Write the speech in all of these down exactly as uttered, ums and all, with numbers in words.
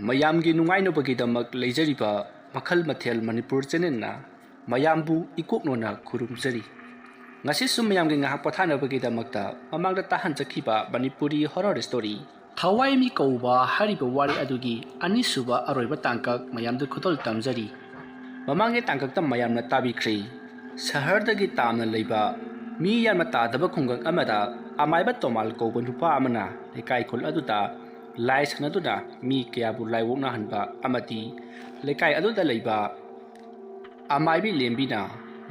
ꯃꯌꯥꯝꯒꯤ ꯅꯨꯡꯉꯥꯏꯅꯕꯒꯤꯗꯃꯛ ꯂꯩꯖꯔꯤꯕ ꯃꯈꯜ ꯃꯊꯦꯜ ꯃꯅꯤꯄꯨꯔ ꯆꯦꯅꯦꯜꯅ ꯃꯌꯥꯝꯕꯨ ꯏꯀꯣꯛꯅꯣꯅ ꯈꯨꯔꯨꯝꯖꯔꯤ꯫ ꯉꯁꯤꯁꯨ ꯃꯌꯥꯝꯒꯤ ꯉꯥꯏꯍꯥꯛ ꯄꯣꯊꯥꯅꯕꯒꯤꯗꯃꯛꯇ ꯃꯃꯥꯡꯗ ꯇꯥꯍꯟꯖꯈꯤꯕ ꯃꯅꯤꯄꯨꯔꯤ ꯍꯣꯔꯔ ꯁ꯭ꯇꯣꯔꯤ ꯊꯋꯥꯏꯃꯤ ꯀꯧꯕ ꯍꯥꯏꯔꯤꯕ ꯋꯥꯔꯤ ꯑꯗꯨꯒꯤ ꯑꯅꯤꯁꯨꯕ ꯑꯔꯣꯏꯕ ꯇꯥꯡꯀꯛ ꯃꯌꯥꯝꯗ ꯈꯨꯗꯣꯜ ꯇꯝꯖꯔꯤ꯫ ꯃꯃꯥꯡꯒꯤ ꯇꯥꯡꯀꯛꯇ ꯃꯌꯥꯝꯅ ꯇꯥꯕꯤꯈ꯭ꯔꯦ꯫ ꯁꯍꯔꯗꯒꯤ ꯇꯥꯝꯅ ꯂꯩꯕ ꯃꯤ ꯌꯥꯝꯅ ꯇꯥꯗꯕ ꯈꯨꯡꯒꯪ ꯑꯃꯗ ꯑꯃꯥꯏꯕ ꯇꯣꯃꯥꯜ ꯀꯧꯕ ꯅꯨꯄꯥ ꯑꯃꯅ ꯂꯩꯀꯥꯏ ꯈꯨꯜ ꯑꯗꯨꯗ ꯂꯥꯏ ꯁꯥꯟꯅꯗꯨꯅ ꯃꯤ ꯀꯌꯥꯕꯨ ꯂꯥꯏ ꯑꯣꯛꯅꯍꯟꯕ ꯑꯃꯗꯤ ꯂꯩꯀꯥꯏ ꯑꯗꯨꯗ ꯂꯩꯕ ꯑꯃꯥꯏꯕꯤ ꯂꯦꯝꯕꯤꯅ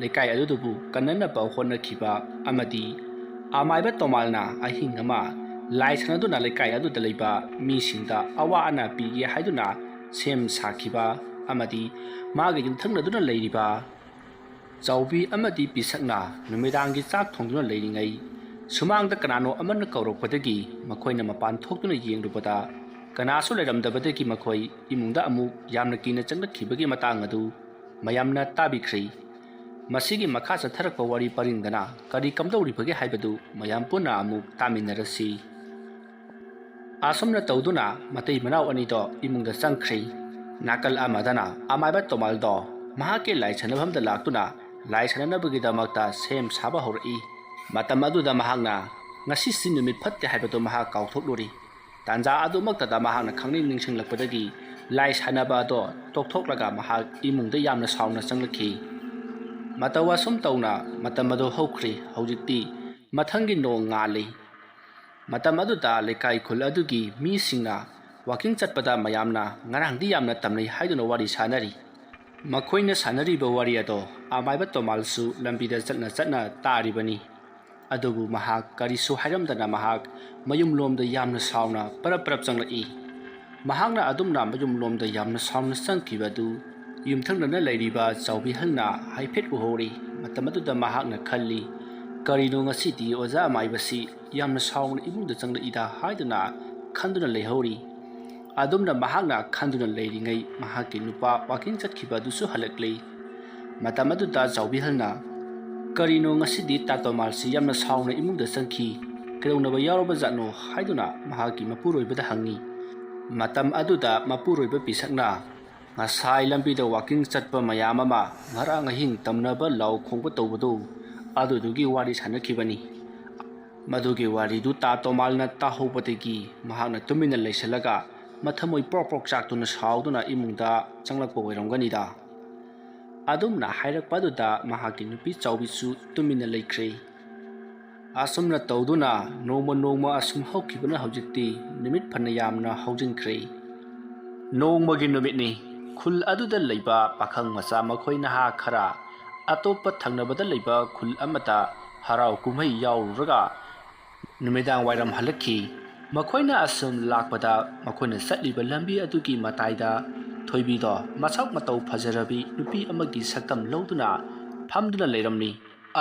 ꯂꯩꯀꯥꯏ ꯑꯗꯨꯗꯕꯨ ꯀꯟꯅꯅꯕ ꯍꯣꯠꯅꯈꯤꯕ ꯑꯃꯗꯤ ꯑꯃꯥꯏꯕ ꯇꯣꯃꯥꯜꯅ ꯑꯍꯤꯡ ꯑꯃ ꯂꯥꯏ ꯁꯥꯟꯅꯗꯨꯅ ꯂꯩꯀꯥꯏ ꯑꯗꯨꯗ ꯂꯩꯕ ꯃꯤꯁꯤꯡꯗ ꯑꯋꯥ ꯑꯅꯥ ꯄꯤꯒꯦ ꯍꯥꯏꯗꯨꯅ ꯁꯦꯝ ꯁꯥꯈꯤꯕ ꯑꯃꯗꯤ ꯃꯥꯒ ꯌꯨꯝꯊꯪꯅꯗꯨꯅ ꯂꯩꯔꯤꯕ ꯆꯥꯎꯕꯤ ꯑꯃꯗꯤ ꯄꯤꯁꯛꯅ ꯅꯨꯃꯤꯗꯥꯡꯒꯤ ꯆꯥꯛ ꯊꯣꯡꯗꯨꯅ ꯂꯩꯔꯤꯉꯩ ꯁꯨꯃꯥꯡꯗ ꯀꯅꯥꯅꯣ ꯑꯃꯅ ꯀꯧꯔꯛꯄꯗꯒꯤ ꯃꯈꯣꯏꯅ ꯃꯄꯥꯟ ꯊꯣꯛꯇꯨꯅ ꯌꯦꯡꯂꯨꯕꯗ ꯀꯅꯥꯁꯨ ꯂꯩꯔꯝꯗꯕꯗꯒꯤ ꯃꯈꯣꯏ ꯏꯃꯨꯡꯗ ꯑꯃꯨꯛ ꯌꯥꯝꯅ ꯀꯤꯅ ꯆꯪꯂꯛꯈꯤꯕꯒꯤ ꯃꯇꯥꯡ ꯑꯗꯨ ꯃꯌꯥꯝꯅ ꯇꯥꯕꯤꯈ꯭ꯔꯦ꯫ ꯃꯁꯤꯒꯤ ꯃꯈꯥ ꯆꯠꯊꯔꯛꯄ ꯋꯥꯔꯤ ꯄꯔꯤꯡꯗꯅ ꯀꯔꯤ ꯀꯝꯗꯧꯔꯤꯕꯒꯦ ꯍꯥꯏꯕꯗꯨ ꯃꯌꯥꯝ ꯄꯨꯟꯅ ꯑꯃꯨꯛ ꯇꯥꯃꯤꯟꯅꯔꯁꯤ꯫ ꯑꯁꯨꯝꯅ ꯇꯧꯗꯨꯅ ꯃꯇꯩ ꯃꯅꯥꯎ ꯑꯅꯤꯗꯣ ꯏꯃꯨꯡꯗ ꯆꯪꯈ꯭ꯔꯦ꯫ ꯅꯥꯀꯜ ꯑꯃꯗꯅ ꯑꯃꯥꯏꯕ ꯇꯣꯃꯥꯜꯗꯣ ꯃꯍꯥꯛꯀꯤ ꯂꯥꯏ ꯁꯥꯟꯅꯐꯝꯗ ꯂꯥꯛꯇꯨꯅ ꯂꯥꯏ ꯁꯥꯟꯅꯅꯕꯒꯤꯗꯃꯛꯇ ꯁꯦꯝ ꯁꯥꯕ ꯍꯧꯔꯛꯏ꯫ ꯃꯇꯝ ꯑꯗꯨꯗ ꯃꯍꯥꯛꯅ ꯉꯁꯤꯁꯤ ꯅꯨꯃꯤꯠ ꯐꯠꯇꯦ ꯍꯥꯏꯕꯗꯨ ꯃꯍꯥꯛ ꯀꯥꯎꯊꯣꯛꯂꯨꯔꯤ꯫ ꯇꯥꯟꯖꯥ ꯑꯗꯨꯃꯛꯇꯗ ꯃꯍꯥꯛꯅ ꯈꯪꯅꯤꯡ ꯅꯤꯡꯁꯤꯡꯂꯛꯄꯗꯒꯤ ꯂꯥꯏ ꯁꯥꯟꯅꯕ ꯑꯗꯣ ꯇꯣꯛꯊꯣꯛꯂꯒ ꯃꯍꯥꯛ ꯏꯃꯨꯡꯗ ꯌꯥꯝꯅ ꯁꯥꯎꯅ ꯆꯪꯂꯛꯈꯤ꯫ ꯃꯇꯧ ꯑꯁꯨꯝ ꯇꯧꯅ ꯃꯇꯝ ꯑꯗꯨ ꯍꯧꯈ꯭ꯔꯦ꯫ ꯍꯧꯖꯤꯛꯇꯤ ꯃꯊꯪꯒꯤ ꯅꯣꯡ ꯉꯥꯜꯂꯤ꯫ ꯃꯇꯝ ꯑꯗꯨꯗ ꯂꯩꯀꯥꯏ ꯈꯨꯜ ꯑꯗꯨꯒꯤ ꯃꯤꯁꯤꯡꯅ ꯋꯥꯀꯤꯡ ꯆꯠꯄꯗ ꯃꯌꯥꯝꯅ ꯉꯔꯥꯡꯗꯤ ꯌꯥꯝꯅ ꯇꯝꯅꯩ ꯍꯥꯏꯗꯨꯅ ꯋꯥꯔꯤ ꯁꯥꯅꯔꯤ꯫ ꯃꯈꯣꯏꯅ ꯁꯥꯅꯔꯤꯕ ꯋꯥꯔꯤ ꯑꯗꯣ ꯑꯃꯥꯏꯕ ꯇꯣꯃꯥꯜꯁꯨ ꯂꯝꯕꯤꯗ ꯆꯠꯅ ꯆꯠꯅ ꯇꯥꯔꯤꯕꯅꯤ꯫ ꯑꯗꯨꯕꯨ ꯃꯍꯥꯛ ꯀꯔꯤꯁꯨ ꯍꯥꯏꯔꯝꯗꯅ ꯃꯍꯥꯛ ꯃꯌꯨꯝꯂꯣꯝꯗ ꯌꯥꯝꯅ ꯁꯥꯎꯅ ꯄꯔꯞ ꯄꯔꯞ ꯆꯪꯂꯛꯏ꯫ ꯃꯍꯥꯛꯅ ꯑꯗꯨꯝꯅ ꯃꯌꯨꯝꯂꯣꯝꯗ ꯌꯥꯝꯅ ꯁꯥꯎꯅ ꯆꯪꯈꯤꯕ ꯑꯗꯨ ꯌꯨꯝꯊꯪꯅꯅ ꯂꯩꯔꯤꯕ ꯆꯥꯎꯕꯤꯍꯜꯅ ꯍꯥꯏꯐꯦꯠ ꯎꯍꯧꯔꯤ꯫ ꯃꯇꯝ ꯑꯗꯨꯗ ꯃꯍꯥꯛꯅ ꯈꯜꯂꯤ, "ꯀꯔꯤꯅꯣ ꯉꯁꯤꯗꯤ ꯑꯣꯖꯥ ꯑꯃꯥꯏꯕꯁꯤ ꯌꯥꯝꯅ ꯁꯥꯎꯅ ꯏꯃꯨꯡꯗ ꯆꯪꯂꯛꯏꯗ?" ꯍꯥꯏꯗꯨꯅ ꯈꯟꯗꯨꯅ ꯂꯩꯍꯧꯔꯤ꯫ ꯑꯗꯨꯝꯅ ꯃꯍꯥꯛꯅ ꯈꯟꯗꯨꯅ ꯂꯩꯔꯤꯉꯩ ꯃꯍꯥꯛꯀꯤ ꯅꯨꯄꯥ ꯋꯥꯀꯤꯡ ꯆꯠꯈꯤꯕ ꯑꯗꯨꯁꯨ ꯍꯜꯂꯛꯂꯦ꯫ ꯃꯇꯝ ꯑꯗꯨꯗ ꯆꯥꯎꯕꯤꯍꯜꯅ, "ꯀꯔꯤꯅꯣ ꯉꯁꯤꯗꯤ ꯇꯥ ꯇꯣꯃꯥꯜꯁꯤ ꯌꯥꯝꯅ ꯁꯥꯎꯅ ꯏꯃꯨꯡꯗ ꯆꯪꯈꯤ, ꯀꯩꯗꯧꯅꯕ ꯌꯥꯎꯔꯕ ꯖꯥꯠꯅꯣ?" ꯍꯥꯏꯗꯨꯅ ꯃꯍꯥꯛꯀꯤ ꯃꯄꯨꯔꯣꯏꯕꯗ ꯍꯪꯉꯤ꯫ ꯃꯇꯝ ꯑꯗꯨꯗ ꯃꯄꯨꯔꯣꯏꯕ ꯄꯤꯁꯛꯅ ꯉꯁꯥꯏ ꯂꯝꯕꯤꯗ ꯋꯥꯀꯤꯡ ꯆꯠꯄ ꯃꯌꯥꯝ ꯑꯃ ꯉꯔꯥꯡ ꯑꯍꯤꯡ ꯇꯝꯅꯕ ꯂꯥꯎ ꯈꯣꯡꯕ ꯇꯧꯕꯗꯨ, ꯑꯗꯨꯗꯨꯒꯤ ꯋꯥꯔꯤ ꯁꯥꯟꯅꯈꯤꯕꯅꯤ꯫ ꯃꯗꯨꯒꯤ ꯋꯥꯔꯤꯗꯨ ꯇꯥ ꯇꯣꯃꯥꯜꯅ ꯇꯥꯍꯧꯕꯗꯒꯤ ꯃꯍꯥꯛꯅ ꯇꯨꯃꯤꯟꯅ ꯂꯩꯁꯤꯜꯂꯒ ꯃꯊꯃꯣꯏ ꯄ꯭ꯔꯣꯛ ꯄ꯭ꯔꯣꯛ ꯆꯥꯛꯇꯨꯅ ꯁꯥꯎꯗꯨꯅ ꯏꯃꯨꯡꯗ ꯆꯪꯂꯛꯄ ꯑꯣꯏꯔꯝꯒꯅꯤꯗ꯫ ꯑꯗꯨꯝꯅ ꯍꯥꯏꯔꯛꯄ ꯑꯗꯨꯗ ꯃꯍꯥꯛꯀꯤ ꯅꯨꯄꯤ ꯆꯥꯎꯕꯤꯁꯨ ꯇꯨꯃꯤꯟꯅ ꯂꯩꯈ꯭ꯔꯦ꯫ ꯑꯁꯨꯝꯅ ꯇꯧꯗꯨꯅ ꯅꯣꯡꯃ ꯅꯣꯡꯃ ꯑꯁꯨꯝ ꯍꯧꯈꯤꯕꯅ ꯍꯧꯖꯤꯛꯇꯤ ꯅꯨꯃꯤꯠ ꯐꯅ ꯌꯥꯝꯅ ꯍꯧꯖꯤꯟꯈ꯭ꯔꯦ꯫ ꯅꯣꯡꯃꯒꯤ ꯅꯨꯃꯤꯠꯅꯤ꯫ ꯈꯨꯜ ꯑꯗꯨꯗ ꯂꯩꯕ ꯄꯥꯈꯪ ꯃꯆꯥ ꯃꯈꯣꯏ ꯅꯍꯥ ꯈꯔ ꯑꯇꯣꯞꯄ ꯊꯪꯅꯕꯗ ꯂꯩꯕ ꯈꯨꯜ ꯑꯃꯗ ꯍꯔꯥꯎ ꯀꯨꯝꯍꯩ ꯌꯥꯎꯔꯨꯔꯒ ꯅꯨꯃꯤꯗꯥꯡ ꯋꯥꯏꯔꯝ ꯍꯜꯂꯛꯈꯤ꯫ ꯃꯈꯣꯏꯅ ꯑꯁꯨꯝ ꯂꯥꯛꯄꯗ ꯃꯈꯣꯏꯅ ꯆꯠꯂꯤꯕ ꯂꯝꯕꯤ ꯑꯗꯨꯒꯤ ꯃꯇꯥꯏꯗ ꯊꯣꯏꯕꯤꯗꯣ ꯃꯁꯛ ꯃꯇꯧ ꯐꯖꯔꯕꯤ ꯅꯨꯄꯤ ꯑꯃꯒꯤ ꯁꯛꯇꯝ ꯂꯧꯗꯨꯅ ꯐꯝꯗꯨꯅ ꯂꯩꯔꯝꯃꯤ꯫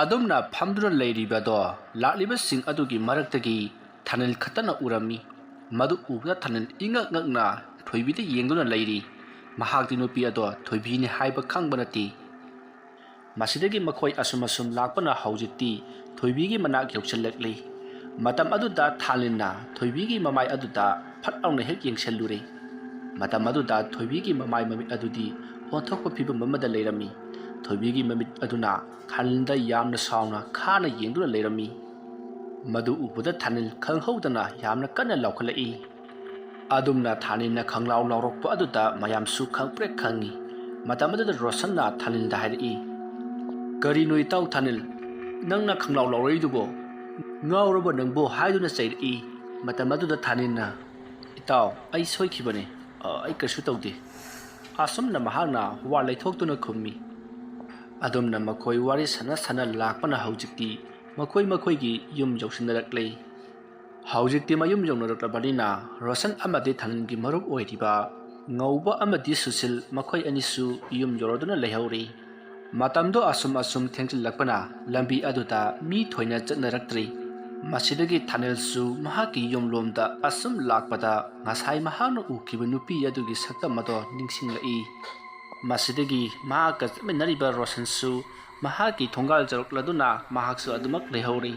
ꯑꯗꯨꯝꯅ ꯐꯝꯗꯨꯅ ꯂꯩꯔꯤꯕꯗꯣ ꯂꯥꯛꯂꯤꯕꯁꯤꯡ ꯑꯗꯨꯒꯤ ꯃꯔꯛꯇꯒꯤ ꯊꯥꯅꯤꯜ ꯈꯛꯇꯅ ꯎꯔꯝꯃꯤ꯫ ꯃꯗꯨ ꯎꯕꯗ ꯊꯥꯅꯤꯜ ꯏꯉꯛ ꯉꯛꯅ ꯊꯣꯏꯕꯤꯗ ꯌꯦꯡꯗꯨꯅ ꯂꯩꯔꯤ꯫ ꯃꯍꯥꯛꯇꯤ ꯅꯨꯄꯤ ꯑꯗꯣ ꯊꯣꯏꯕꯤꯅꯤ ꯍꯥꯏꯕ ꯈꯪꯕ ꯅꯠꯇꯦ꯫ ꯃꯁꯤꯗꯒꯤ ꯃꯈꯣꯏ ꯑꯁꯨꯝ ꯑꯁꯨꯝ ꯂꯥꯛꯄꯅ ꯍꯧꯖꯤꯛꯇꯤ ꯊꯣꯏꯕꯤꯒꯤ ꯃꯅꯥꯛ ꯌꯧꯁꯤꯜꯂꯛꯂꯤ꯫ ꯃꯇꯝ ꯑꯗꯨꯗ ꯊꯥꯅꯤꯜꯅ ꯊꯣꯏꯕꯤꯒꯤ ꯃꯃꯥꯏ ꯑꯗꯨꯗ ꯐꯠ ꯂꯥꯎꯅ ꯍꯦꯛ ꯌꯦꯡꯁꯤꯜꯂꯨꯔꯦ꯫ ꯃꯇꯝ ꯑꯗꯨꯗ ꯊꯣꯏꯕꯤꯒꯤ ꯃꯃꯥꯏ ꯃꯃꯤꯠ ꯑꯗꯨꯗꯤ ꯑꯣꯟꯊꯣꯛꯄ ꯐꯤꯕꯝ ꯑꯃꯗ ꯂꯩꯔꯝꯃꯤ꯫ ꯊꯣꯏꯕꯤꯒꯤ ꯃꯃꯤꯠ ꯑꯗꯨꯅ ꯊꯥꯅꯤꯜꯗ ꯌꯥꯝꯅ ꯁꯥꯎꯅ ꯈꯥꯅ ꯌꯦꯡꯗꯨꯅ ꯂꯩꯔꯝꯃꯤ꯫ ꯃꯗꯨ ꯎꯕꯗ ꯊꯥꯅꯤꯜ ꯈꯪꯍꯧꯗꯅ ꯌꯥꯝꯅ ꯀꯟꯅ ꯂꯥꯎꯈꯠꯂꯛꯏ꯫ ꯑꯗꯨꯝꯅ ꯊꯥꯅꯤꯜꯅ ꯈꯪꯂꯥꯎ ꯂꯥꯎꯔꯛꯄ ꯑꯗꯨꯗ ꯃꯌꯥꯝꯁꯨ ꯈꯪꯄ꯭ꯔꯦꯛ ꯈꯪꯉꯤ꯫ ꯃꯇꯝ ꯑꯗꯨꯗ ꯔꯣꯁꯟꯅ ꯊꯥꯅꯤꯜꯗ ꯍꯥꯏꯔꯛꯏ, "ꯀꯔꯤꯅꯣ ꯏꯇꯥꯎ ꯊꯥꯅꯤꯜ, ꯅꯪꯅ ꯈꯪꯂꯥꯎ ꯂꯥꯎꯔꯛꯏꯗꯨꯕꯣ? ꯉꯥꯎꯔꯕ ꯅꯪꯕꯨ?" ꯍꯥꯏꯗꯨꯅ ꯆꯩꯔꯛꯏ꯫ ꯃꯇꯝ ꯑꯗꯨꯗ ꯊꯥꯅꯤꯜꯅ, "ꯏꯇꯥꯎ, ꯑꯩ ꯁꯣꯏꯈꯤꯕꯅꯦ꯫ ꯑ, ꯑꯩ ꯀꯩꯁꯨ ꯇꯧꯗꯦ꯫" ꯑꯁꯨꯝꯅ ꯃꯍꯥꯛꯅ ꯋꯥ ꯂꯩꯊꯣꯛꯇꯨꯅ ꯈꯨꯝꯃꯤ꯫ ꯑꯗꯨꯝꯅ ꯃꯈꯣꯏ ꯋꯥꯔꯤ ꯁꯥꯟꯅ ꯁꯥꯟꯅ ꯂꯥꯛꯄꯅ ꯍꯧꯖꯤꯛꯇꯤ ꯃꯈꯣꯏ ꯃꯈꯣꯏꯒꯤ ꯌꯨꯝ ꯌꯧꯁꯤꯟꯅꯔꯛꯂꯦ꯫ ꯍꯧꯖꯤꯛꯇꯤ ꯃꯌꯨꯝ ꯌꯧꯅꯔꯛꯂꯕꯅꯤꯅ ꯔꯣꯁꯟ ꯑꯃꯗꯤ ꯊꯥꯅꯤꯜꯒꯤ ꯃꯔꯨꯞ ꯑꯣꯏꯔꯤꯕ ꯉꯧꯕ ꯑꯃꯗꯤ ꯁꯨꯁꯤꯜ ꯃꯈꯣꯏ ꯑꯅꯤꯁꯨ ꯌꯨꯝ ꯌꯧꯔꯗꯨꯅ ꯂꯩꯍꯧꯔꯤ꯫ ꯃꯇꯝꯗꯣ ꯑꯁꯨꯝ ꯑꯁꯨꯝ ꯊꯦꯡꯖꯤꯜꯂꯛꯄꯅ ꯂꯝꯕꯤ ꯑꯗꯨꯗ ꯃꯤ ꯊꯣꯏꯅ ꯆꯠꯅꯔꯛꯇ꯭ꯔꯤ꯫ ꯃꯁꯤꯗꯒꯤ ꯊꯥꯅꯤꯜꯁꯨ ꯃꯍꯥꯛꯀꯤ ꯌꯨꯝꯂꯣꯝꯗ ꯑꯁꯨꯝ ꯂꯥꯛꯄꯗ ꯉꯁꯥꯏ ꯃꯍꯥꯛꯅ ꯎꯈꯤꯕ ꯅꯨꯄꯤ ꯑꯗꯨꯒꯤ ꯁꯛꯇꯝ ꯑꯗꯣ ꯅꯤꯡꯁꯤꯡꯂꯛꯏ꯫ ꯃꯁꯤꯗꯒꯤ ꯃꯍꯥꯛꯀ ꯆꯠꯃꯤꯟꯅꯔꯤꯕ ꯔꯣꯁꯟꯁꯨ ꯃꯍꯥꯛꯀꯤ ꯊꯣꯡꯒꯥꯜ ꯌꯧꯔꯛꯂꯗꯨꯅ ꯃꯍꯥꯛꯁꯨ ꯑꯗꯨꯃꯛ ꯂꯩꯍꯧꯔꯤ꯫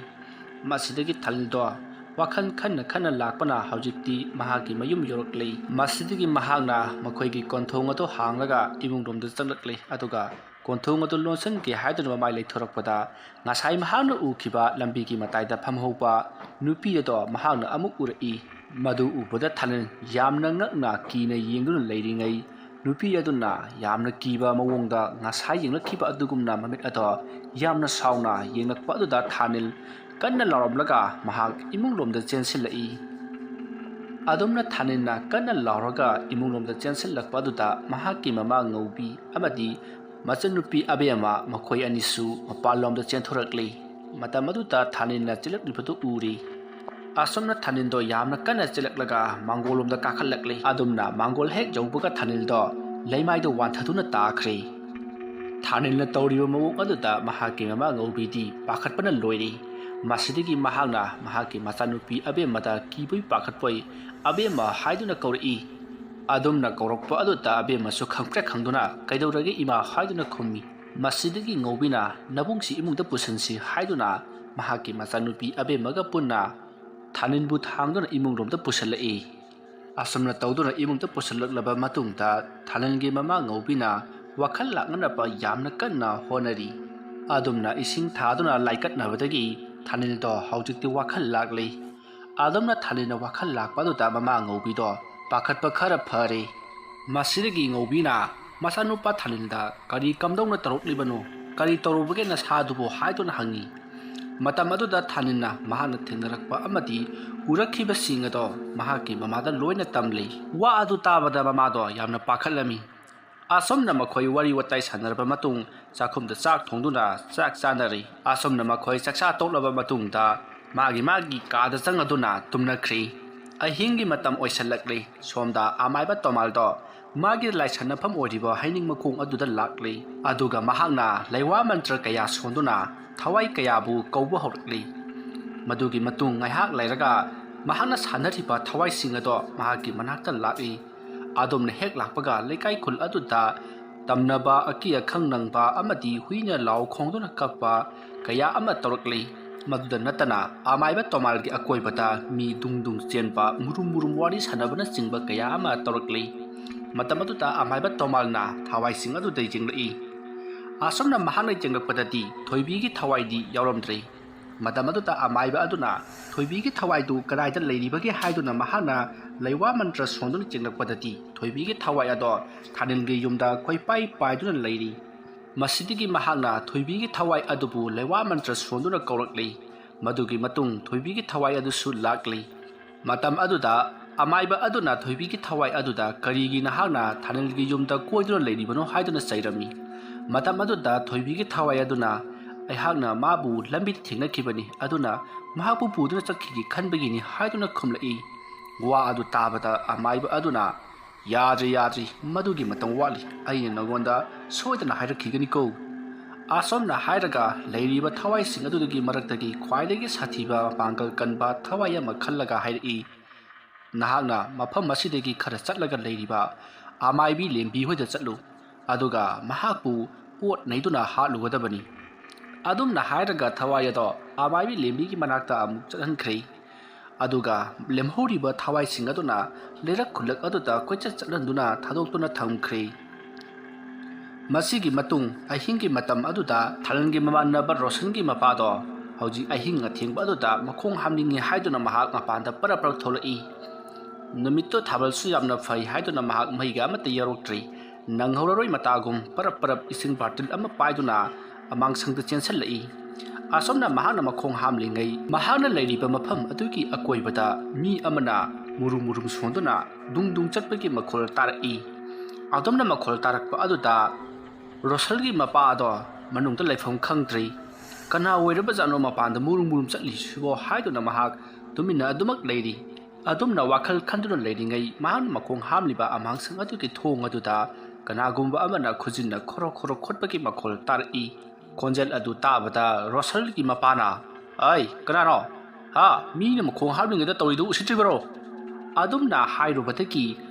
ꯃꯁꯤꯗꯒꯤ ꯊꯥꯅꯤꯜꯗꯣ ꯋꯥꯈꯜ ꯈꯟꯅ ꯈꯟꯅ ꯂꯥꯛꯄꯅ ꯍꯧꯖꯤꯛꯇꯤ ꯃꯍꯥꯛꯀꯤ ꯃꯌꯨꯝ ꯌꯧꯔꯛꯂꯤ꯫ ꯃꯁꯤꯗꯒꯤ ꯃꯍꯥꯛꯅ ꯃꯈꯣꯏꯒꯤ ꯀꯣꯟꯊꯣꯡ ꯑꯗꯨ ꯍꯥꯡꯂꯒ ꯏꯃꯨꯡꯂꯣꯝꯗ ꯆꯪꯂꯛꯂꯤ꯫ ꯑꯗꯨꯒ ꯀꯣꯟꯊꯣꯡ ꯑꯗꯨ ꯂꯣꯟꯁꯤꯟꯒꯦ ꯍꯥꯏꯗꯨꯅ ꯃꯃꯥꯏ ꯂꯩꯊꯣꯔꯛꯄꯗ, ꯉꯁꯥꯏ ꯃꯍꯥꯛꯅ ꯎꯈꯤꯕ ꯂꯝꯕꯤꯒꯤ ꯃꯇꯥꯏꯗ ꯐꯝꯍꯧꯕ ꯅꯨꯄꯤ ꯑꯗꯣ ꯃꯍꯥꯛꯅ ꯑꯃꯨꯛ ꯎꯔꯛꯏ꯫ ꯃꯗꯨ ꯎꯕꯗ ꯊꯥꯅꯤꯜ ꯌꯥꯝꯅ ꯉꯛꯅ ꯀꯤꯅ ꯌꯦꯡꯗꯨꯅ ꯂꯩꯔꯤꯉꯩ, ꯅꯨꯄꯤ ꯑꯗꯨꯅ ꯌꯥꯝꯅ ꯀꯤꯕ ꯃꯑꯣꯡꯗ ꯉꯁꯥꯏ ꯌꯦꯡꯂꯛꯈꯤꯕ ꯑꯗꯨꯒꯨꯝꯅ ꯃꯃꯤꯠ ꯑꯗꯣ ꯌꯥꯝꯅ ꯁꯥꯎꯅ ꯌꯦꯡꯂꯛꯄ ꯑꯗꯨꯗ ꯊꯥꯅꯤꯜ ꯀꯟꯅ ꯂꯥꯎꯔꯝꯂꯒ ꯃꯍꯥꯛ ꯏꯃꯨꯡꯂꯣꯝꯗ ꯆꯦꯟꯁꯤꯜꯂꯛꯏ꯫ ꯑꯗꯨꯝꯅ ꯊꯥꯅꯤꯜꯅ ꯀꯟꯅ ꯂꯥꯎꯔꯒ ꯏꯃꯨꯡꯂꯣꯝꯗ ꯆꯦꯟꯁꯤꯜꯂꯛꯄ ꯑꯗꯨꯗ ꯃꯍꯥꯛꯀꯤ ꯃꯃꯥ ꯉꯧꯕꯤ ꯑꯃꯗꯤ ꯃꯆꯟꯅꯨꯄꯤ ꯑꯕꯦꯝꯃ ꯃꯈꯣꯏ ꯑꯅꯤꯁꯨ ꯃꯄꯥꯟꯂꯣꯝꯗ ꯆꯦꯟꯊꯣꯔꯛꯂꯤ꯫ ꯃꯇꯝ ꯑꯗꯨꯗ ꯊꯥꯅꯤꯜꯅ ꯆꯦꯜꯂꯛꯂꯤꯕꯗꯨ ꯎꯔꯤ꯫ ꯑꯁꯨꯝꯅ ꯊꯥꯅꯤꯜꯗꯣ ꯌꯥꯝꯅ ꯀꯟꯅ ꯆꯦꯜꯂꯛꯂꯒ ꯃꯥꯡꯒꯣꯜꯂꯣꯝꯗ ꯀꯥꯈꯠꯂꯛꯂꯤ꯫ ꯑꯗꯨꯝꯅ ꯃꯥꯡꯒꯣꯜ ꯍꯦꯛ ꯌꯧꯕꯒ ꯊꯥꯅꯤꯜꯗꯣ ꯂꯩꯃꯥꯏꯗ ꯋꯥꯟꯊꯗꯨꯅ ꯇꯥꯈ꯭ꯔꯦ꯫ ꯊꯥꯅꯤꯜꯅ ꯇꯧꯔꯤꯕ ꯃꯑꯣꯡ ꯑꯗꯨꯗ ꯃꯍꯥꯛꯀꯤ ꯃꯃꯥ ꯉꯧꯕꯤꯗꯤ ꯄꯥꯈꯠꯄꯅ ꯂꯣꯏꯔꯦ꯫ ꯃꯁꯤꯗꯒꯤ ꯃꯍꯥꯛꯅ ꯃꯍꯥꯛꯀꯤ ꯃꯆꯥꯅꯨꯄꯤ ꯑꯕꯦꯝꯃꯗ ꯀꯤꯕꯣꯏ ꯄꯥꯈꯠꯄꯣꯏ "ꯑꯕꯦꯝꯃ" ꯍꯥꯏꯗꯨꯅ ꯀꯧꯔꯛꯏ꯫ ꯑꯗꯨꯝꯅ ꯀꯧꯔꯛꯄ ꯑꯗꯨꯗ ꯑꯕꯦꯝꯃꯁꯨ ꯈꯪꯄ꯭ꯔꯦꯛ ꯈꯪꯗꯨꯅ "ꯀꯩꯗꯧꯔꯒꯦ ꯏꯃꯥ?" ꯍꯥꯏꯗꯨꯅ ꯈꯨꯝꯃꯤ꯫ ꯃꯁꯤꯗꯒꯤ ꯉꯧꯕꯤꯅ "ꯅꯕꯨꯡꯁꯤ ꯏꯃꯨꯡꯗ ꯄꯨꯁꯤꯟꯁꯤ" ꯍꯥꯏꯗꯨꯅ ꯃꯍꯥꯛꯀꯤ ꯃꯆꯥꯅꯨꯄꯤ ꯑꯕꯦꯝꯃꯒ ꯄꯨꯟꯅ ꯊꯥꯅꯤꯜꯕꯨ ꯊꯥꯡꯗꯨꯅ ꯏꯃꯨꯡꯂꯣꯝꯗ ꯄꯨꯁꯤꯜꯂꯛꯏ꯫ ꯑꯁꯨꯝꯅ ꯇꯧꯗꯨꯅ ꯏꯃꯨꯡꯗ ꯄꯨꯁꯤꯜꯂꯛꯂꯕ ꯃꯇꯨꯡꯗ ꯊꯥꯅꯤꯜꯒꯤ ꯃꯃꯥ ꯉꯧꯕꯤꯅ ꯋꯥꯈꯜ ꯂꯥꯛꯅꯅꯕ ꯌꯥꯝꯅ ꯀꯟꯅ ꯍꯣꯠꯅꯔꯤ꯫ ꯑꯗꯨꯝꯅ ꯏꯁꯤꯡ ꯊꯥꯗꯨꯅ ꯂꯥꯏꯀꯠꯅꯕꯗꯒꯤ ꯊꯥꯅꯤꯜꯗꯣ ꯍꯧꯖꯤꯛꯇꯤ ꯋꯥꯈꯜ ꯂꯥꯛꯂꯤ꯫ ꯑꯗꯨꯝꯅ ꯊꯥꯅꯤꯜꯅ ꯋꯥꯈꯜ ꯂꯥꯛꯄ ꯑꯗꯨꯗ ꯃꯃꯥ ꯉꯧꯕꯤꯗꯣ ꯄꯥꯈꯠꯄ ꯈꯔ ꯐꯔꯦ꯫ ꯃꯁꯤꯗꯒꯤ ꯉꯧꯕꯤꯅ ꯃꯆꯥꯅꯨꯄꯥ ꯊꯥꯅꯤꯜꯗ "ꯀꯔꯤ ꯀꯝꯗꯧꯅ ꯇꯧꯔꯛꯂꯤꯕꯅꯣ? ꯀꯔꯤ ꯇꯧꯔꯨꯕꯒꯦ ꯅꯁꯥꯗꯨꯕꯨ?" ꯍꯥꯏꯗꯨꯅ ꯍꯪꯉꯤ꯫ ꯃꯇꯝ ꯑꯗꯨꯗ ꯊꯥꯅꯤꯜꯅ ꯃꯍꯥꯛꯅ ꯊꯦꯡꯅꯔꯛꯄ ꯑꯃꯗꯤ ꯎꯔꯛꯈꯤꯕꯁꯤꯡ ꯑꯗꯣ ꯃꯍꯥꯛꯀꯤ ꯃꯃꯥꯗ ꯂꯣꯏꯅ ꯇꯝꯂꯤ꯫ ꯋꯥ ꯑꯗꯨ ꯇꯥꯕꯗ ꯃꯃꯥꯗꯣ ꯌꯥꯝꯅ ꯄꯥꯈꯠꯂꯝꯃꯤ꯫ ꯑꯁꯨꯝꯅ ꯃꯈꯣꯏ ꯋꯥꯔꯤ ꯋꯥꯇꯥꯏ ꯁꯥꯟꯅꯔꯕ ꯃꯇꯨꯡ ꯆꯥꯛꯈꯨꯝꯗ ꯆꯥꯛ ꯊꯣꯡꯗꯨꯅ ꯆꯥꯛ ꯆꯥꯅꯔꯤ꯫ ꯑꯁꯨꯝꯅ ꯃꯈꯣꯏ ꯆꯥꯛꯆꯥ ꯇꯣꯛꯂꯕ ꯃꯇꯨꯡꯗ ꯃꯥꯒꯤ ꯃꯥꯒꯤ ꯀꯥꯗ ꯆꯪꯂꯗꯨꯅ ꯇꯨꯝꯅꯈ꯭ꯔꯤ꯫ ꯑꯍꯤꯡꯒꯤ ꯃꯇꯝ ꯑꯣꯏꯁꯜꯂꯛꯂꯤ꯫ ꯁꯣꯝꯗ ꯑꯃꯥꯏꯕ ꯇꯣꯃꯥꯜꯗꯣ ꯃꯥꯒꯤ ꯂꯥꯏꯁꯟꯅꯐꯝ ꯑꯣꯏꯔꯤꯕ ꯍꯩꯅꯤꯡ ꯃꯈꯣꯡ ꯑꯗꯨꯗ ꯂꯥꯛꯂꯤ꯫ ꯑꯗꯨꯒ ꯃꯍꯥꯛꯅ ꯂꯩꯋꯥ ꯃꯟꯇ꯭ꯔ ꯀꯌꯥ ꯁꯣꯟꯗꯨꯅ ꯊꯋꯥꯏ ꯀꯌꯥꯕꯨ ꯀꯧꯕ ꯍꯧꯔꯛꯂꯤ꯫ ꯃꯗꯨꯒꯤ ꯃꯇꯨꯡ ꯉꯥꯏꯍꯥꯛ ꯂꯩꯔꯒ ꯃꯍꯥꯛꯅ ꯁꯥꯟꯅꯔꯤꯕ ꯊꯋꯥꯏꯁꯤꯡ ꯑꯗꯣ ꯃꯍꯥꯛꯀꯤ ꯃꯅꯥꯛꯇ ꯂꯥꯛꯏ꯫ ꯑꯗꯣꯝꯅ ꯍꯦꯛ ꯂꯥꯛꯄꯒ ꯂꯩꯀꯥꯏ ꯈꯨꯜ ꯑꯗꯨꯗ ꯇꯝꯅꯕ ꯑꯀꯤ ꯑꯈꯪ ꯅꯪꯕ ꯑꯃꯗꯤ ꯍꯨꯏꯅ ꯂꯥꯎ ꯈꯣꯡꯗꯨꯅ ꯀꯞꯄ ꯀꯌꯥ ꯑꯃ ꯇꯧꯔꯛꯂꯤ꯫ ꯃꯗꯨꯗ ꯅꯠꯇꯅ ꯑꯃꯥꯏꯕ ꯇꯣꯃꯥꯜꯒꯤ ꯑꯀꯣꯏꯕꯗ ꯃꯤ ꯗꯨꯡ ꯗꯨꯡ ꯆꯦꯟꯕ, ꯃꯨꯔꯨꯝ ꯃꯨꯔꯨꯝ ꯋꯥꯔꯤ ꯁꯥꯟꯅꯕꯅꯆꯤꯡꯕ ꯀꯌꯥ ꯑꯃ ꯇꯧꯔꯛꯂꯤ꯫ ꯃꯇꯝ ꯑꯗꯨꯗ ꯑꯃꯥꯏꯕ ꯇꯣꯃꯥꯜꯅ ꯊꯋꯥꯏꯁꯤꯡ ꯑꯗꯨꯗ ꯌꯦꯡꯂꯛꯏ꯫ ꯑꯁꯨꯝꯅ ꯃꯍꯥꯛꯅ ꯌꯦꯡꯂꯛꯄꯗꯗꯤ ꯊꯣꯏꯕꯤꯒꯤ ꯊꯋꯥꯏꯗꯤ ꯌꯥꯎꯔꯝꯗ꯭ꯔꯦ꯫ ꯃꯇꯝ ꯑꯗꯨꯗ ꯑꯃꯥꯏꯕ ꯑꯗꯨꯅ ꯊꯣꯏꯕꯤꯒꯤ ꯊꯋꯥꯏꯗꯨ ꯀꯗꯥꯏꯗ ꯂꯩꯔꯤꯕꯒꯦ ꯍꯥꯏꯗꯨꯅ ꯃꯍꯥꯛꯅ ꯂꯩꯋꯥ ꯃꯟꯇ꯭ꯔ ꯁꯣꯟꯗꯨꯅ ꯌꯦꯡꯂꯛꯄꯗꯗꯤ ꯊꯣꯏꯕꯤꯒꯤ ꯊꯋꯥꯏ ꯑꯗꯣ ꯊꯥꯅꯤꯜꯒꯤ ꯌꯨꯝꯗ ꯀꯣꯏꯄꯥꯏ ꯄꯥꯏꯗꯨꯅ ꯂꯩꯔꯤ꯫ ꯃꯁꯤꯗꯒꯤ ꯃꯍꯥꯛꯅ ꯊꯣꯏꯕꯤꯒꯤ ꯊꯋꯥꯏ ꯑꯗꯨꯕꯨ ꯂꯩꯋꯥ ꯃꯟꯇ꯭ꯔ ꯁꯣꯟꯗꯨꯅ ꯀꯧꯔꯛꯂꯤ꯫ ꯃꯗꯨꯒꯤ ꯃꯇꯨꯡ ꯊꯣꯏꯕꯤꯒꯤ ꯊꯋꯥꯏ ꯑꯗꯨꯁꯨ ꯂꯥꯛꯂꯤ꯫ ꯃꯇꯝ ꯑꯗꯨꯗ ꯑꯃꯥꯏꯕ ꯑꯗꯨꯅ ꯊꯣꯏꯕꯤꯒꯤ ꯊꯋꯥꯏ ꯑꯗꯨꯗ ꯀꯔꯤꯒꯤ ꯅꯍꯥꯛꯅ ꯊꯥꯅꯤꯜꯒꯤ ꯌꯨꯝꯗ ꯀꯣꯏꯗꯨꯅ ꯂꯩꯔꯤꯕꯅꯣ ꯍꯥꯏꯗꯨꯅ ꯆꯩꯔꯝꯃꯤ꯫ ꯃꯇꯝ ꯑꯗꯨꯗ ꯊꯣꯏꯕꯤꯒꯤ ꯊꯋꯥꯏ ꯑꯗꯨꯅ ꯑꯩꯍꯥꯛꯅ ꯃꯥꯕꯨ ꯂꯝꯕꯤꯗ ꯊꯦꯡꯅꯈꯤꯕꯅꯤ, ꯑꯗꯨꯅ ꯃꯍꯥꯛꯄꯨ ꯄꯨꯗꯨꯅ ꯆꯠꯈꯤꯒꯦ ꯈꯟꯕꯒꯤꯅꯤ ꯍꯥꯏꯗꯨꯅ ꯈꯨꯝꯂꯛꯏ꯫ ꯋꯥ ꯑꯗꯨ ꯇꯥꯕꯗ ꯑꯃꯥꯏꯕ ꯑꯗꯨꯅ, "ꯌꯥꯗ꯭ꯔꯤ, ꯌꯥꯗ꯭ꯔꯤ, ꯃꯗꯨꯒꯤ ꯃꯇꯝ ꯋꯥꯠꯂꯤ, ꯑꯩꯅ ꯅꯉꯣꯟꯗ ꯁꯣꯏꯗꯅ ꯍꯥꯏꯔꯛꯈꯤꯒꯅꯤꯀꯣ"꯫ ꯑꯁꯣꯝꯅ ꯍꯥꯏꯔꯒ ꯂꯩꯔꯤꯕ ꯊꯋꯥꯏꯁꯤꯡ ꯑꯗꯨꯗꯒꯤ ꯃꯔꯛꯇꯒꯤ ꯈ꯭ꯋꯥꯏꯗꯒꯤ ꯁꯥꯊꯤꯕ, ꯃꯄꯥꯡꯒꯜ ꯀꯟꯕ ꯊꯋꯥꯏ ꯑꯃ ꯈꯜꯂꯒ ꯍꯥꯏꯔꯛꯏ, "ꯅꯍꯥꯛꯅ ꯃꯐꯝ ꯑꯁꯤꯗꯒꯤ ꯈꯔ ꯆꯠꯂꯒ ꯂꯩꯔꯤꯕ ꯑꯃꯥꯏꯕꯤ ꯂꯦꯝꯕꯤ ꯍꯣꯏꯗ ꯆꯠꯂꯨ, ꯑꯗꯨꯒ ꯃꯍꯥꯛꯄꯨ ꯑꯣꯠ ꯅꯩꯗꯨꯅ ꯍꯥꯠꯂꯨꯒꯗꯕꯅꯤ"꯫ ꯑꯗꯨꯝꯅ ꯍꯥꯏꯔꯒ ꯊꯋꯥꯏ ꯑꯗꯣ ꯑꯃꯥꯏꯕꯤ ꯂꯦꯝꯕꯤꯒꯤ ꯃꯅꯥꯛꯇ ꯑꯃꯨꯛ ꯆꯠꯍꯟꯈ꯭ꯔꯦ꯫ ꯑꯗꯨꯒ ꯂꯦꯝꯍꯧꯔꯤꯕ ꯊꯋꯥꯏꯁꯤꯡ ꯑꯗꯨꯅ ꯂꯩꯔꯛ ꯈꯨꯜꯂꯛ ꯑꯗꯨꯗ ꯀꯣꯏꯆꯠ ꯆꯠꯍꯟꯗꯨꯅ ꯊꯥꯗꯣꯛꯇꯨꯅ ꯊꯝꯈ꯭ꯔꯦ꯫ ꯃꯁꯤꯒꯤ ꯃꯇꯨꯡ ꯑꯍꯤꯡꯒꯤ ꯃꯇꯝ ꯑꯗꯨꯗ ꯊꯥꯅꯤꯜꯒꯤ ꯃꯃꯥꯟꯅꯕ ꯔꯣꯁꯟꯒꯤ ꯃꯄꯥꯗꯣ ꯍꯧꯖꯤꯛ ꯑꯍꯤꯡ ꯑꯊꯦꯡꯕ ꯑꯗꯨꯗ ꯃꯈꯣꯡ ꯍꯥꯝꯅꯤꯡꯉꯤ ꯍꯥꯏꯗꯨꯅ ꯃꯍꯥꯛ ꯃꯄꯥꯟꯗ ꯄꯔꯞ ꯄꯔꯞ ꯊꯣꯛꯂꯛꯏ꯫ ꯅꯨꯃꯤꯠꯇꯣ ꯊꯥꯕꯜꯁꯨ ꯌꯥꯝꯅ ꯐꯩ ꯍꯥꯏꯗꯨꯅ ꯃꯍꯥꯛ ꯃꯩꯒ ꯑꯃꯠꯇ ꯌꯥꯎꯔꯛꯇ꯭ꯔꯤ꯫ ꯅꯪꯍꯧꯔꯔꯣꯏ ꯃꯇꯥꯒꯨꯝ ꯄꯔꯞ ꯄꯔꯞ ꯏꯁꯤꯡ ꯕꯥꯔꯇꯤꯜ ꯑꯃ ꯄꯥꯏꯗꯨꯅ ꯑꯃꯥꯡꯁꯪꯗ ꯆꯦꯟꯁꯤꯜꯂꯛꯏ꯫ ꯑꯁꯣꯝꯅ ꯃꯍꯥꯛꯅ ꯃꯈꯣꯡ ꯍꯥꯝꯂꯤꯉꯩ ꯃꯍꯥꯛꯅ ꯂꯩꯔꯤꯕ ꯃꯐꯝ ꯑꯗꯨꯒꯤ ꯑꯀꯣꯏꯕꯗ ꯃꯤ ꯑꯃꯅ ꯃꯨꯔꯨꯝ ꯃꯨꯔꯨꯝ ꯁꯣꯟꯗꯨꯅ ꯗꯨꯡ ꯗꯨꯡ ꯆꯠꯄꯒꯤ ꯃꯈꯣꯜ ꯇꯥꯔꯛꯏ꯫ ꯑꯗꯣꯝꯅ ꯃꯈꯣꯜ ꯇꯥꯔꯛꯄ ꯑꯗꯨꯗ ꯔꯣꯁꯜꯒꯤ ꯃꯄꯥ ꯑꯗꯣ ꯃꯅꯨꯡꯗ ꯂꯩꯐꯝ ꯈꯪꯗ꯭ꯔꯤ꯫ ꯀꯅꯥ ꯑꯣꯏꯔꯕꯖꯥꯠꯅꯣ ꯃꯄꯥꯟꯗ ꯃꯨꯔꯨꯝ ꯃꯨꯔꯨꯝ ꯆꯠꯂꯤꯁꯤꯕꯣ ꯍꯥꯏꯗꯨꯅ ꯃꯍꯥꯛ ꯇꯨꯃꯤꯟꯅ ꯑꯗꯨꯃꯛ ꯂꯩꯔꯤ꯫ ꯑꯗꯨꯝꯅ ꯋꯥꯈꯜ ꯈꯟꯗꯨꯅ ꯂꯩꯔꯤꯉꯩ ꯃꯍꯥꯛꯅ ꯃꯈꯣꯡ ꯍꯥꯝꯂꯤꯕ ꯑꯃꯥꯡꯁꯪ ꯑꯗꯨꯒꯤ ꯊꯣꯡ ꯑꯗꯨꯗ ꯀꯅꯥꯒꯨꯝꯕ ꯑꯃꯅ ꯈꯨꯖꯤꯟꯅ ꯈꯣꯔꯣ ꯈꯣꯔꯣ ꯈꯣꯠꯄꯒꯤ ꯃꯈꯣꯜ ꯇꯥꯔꯛꯏ꯫ ꯈꯣꯟꯖꯦꯜ ꯑꯗꯨ ꯇꯥꯕꯗ ꯔꯣꯁꯜꯒꯤ ꯃꯄꯥꯅ, "ꯑꯩ, ꯀꯅꯥꯅꯣ? ꯍꯥ? ꯃꯤꯅ ꯃꯈꯣꯡ ꯍꯥꯝꯂꯤꯉꯩꯗ ꯇꯧꯔꯤꯗꯨ ꯎꯁꯤꯠꯇ꯭ꯔꯤꯕꯔꯣ?" ꯑꯗꯨꯝꯅ ꯍꯥꯏꯔꯨꯕꯗꯒꯤ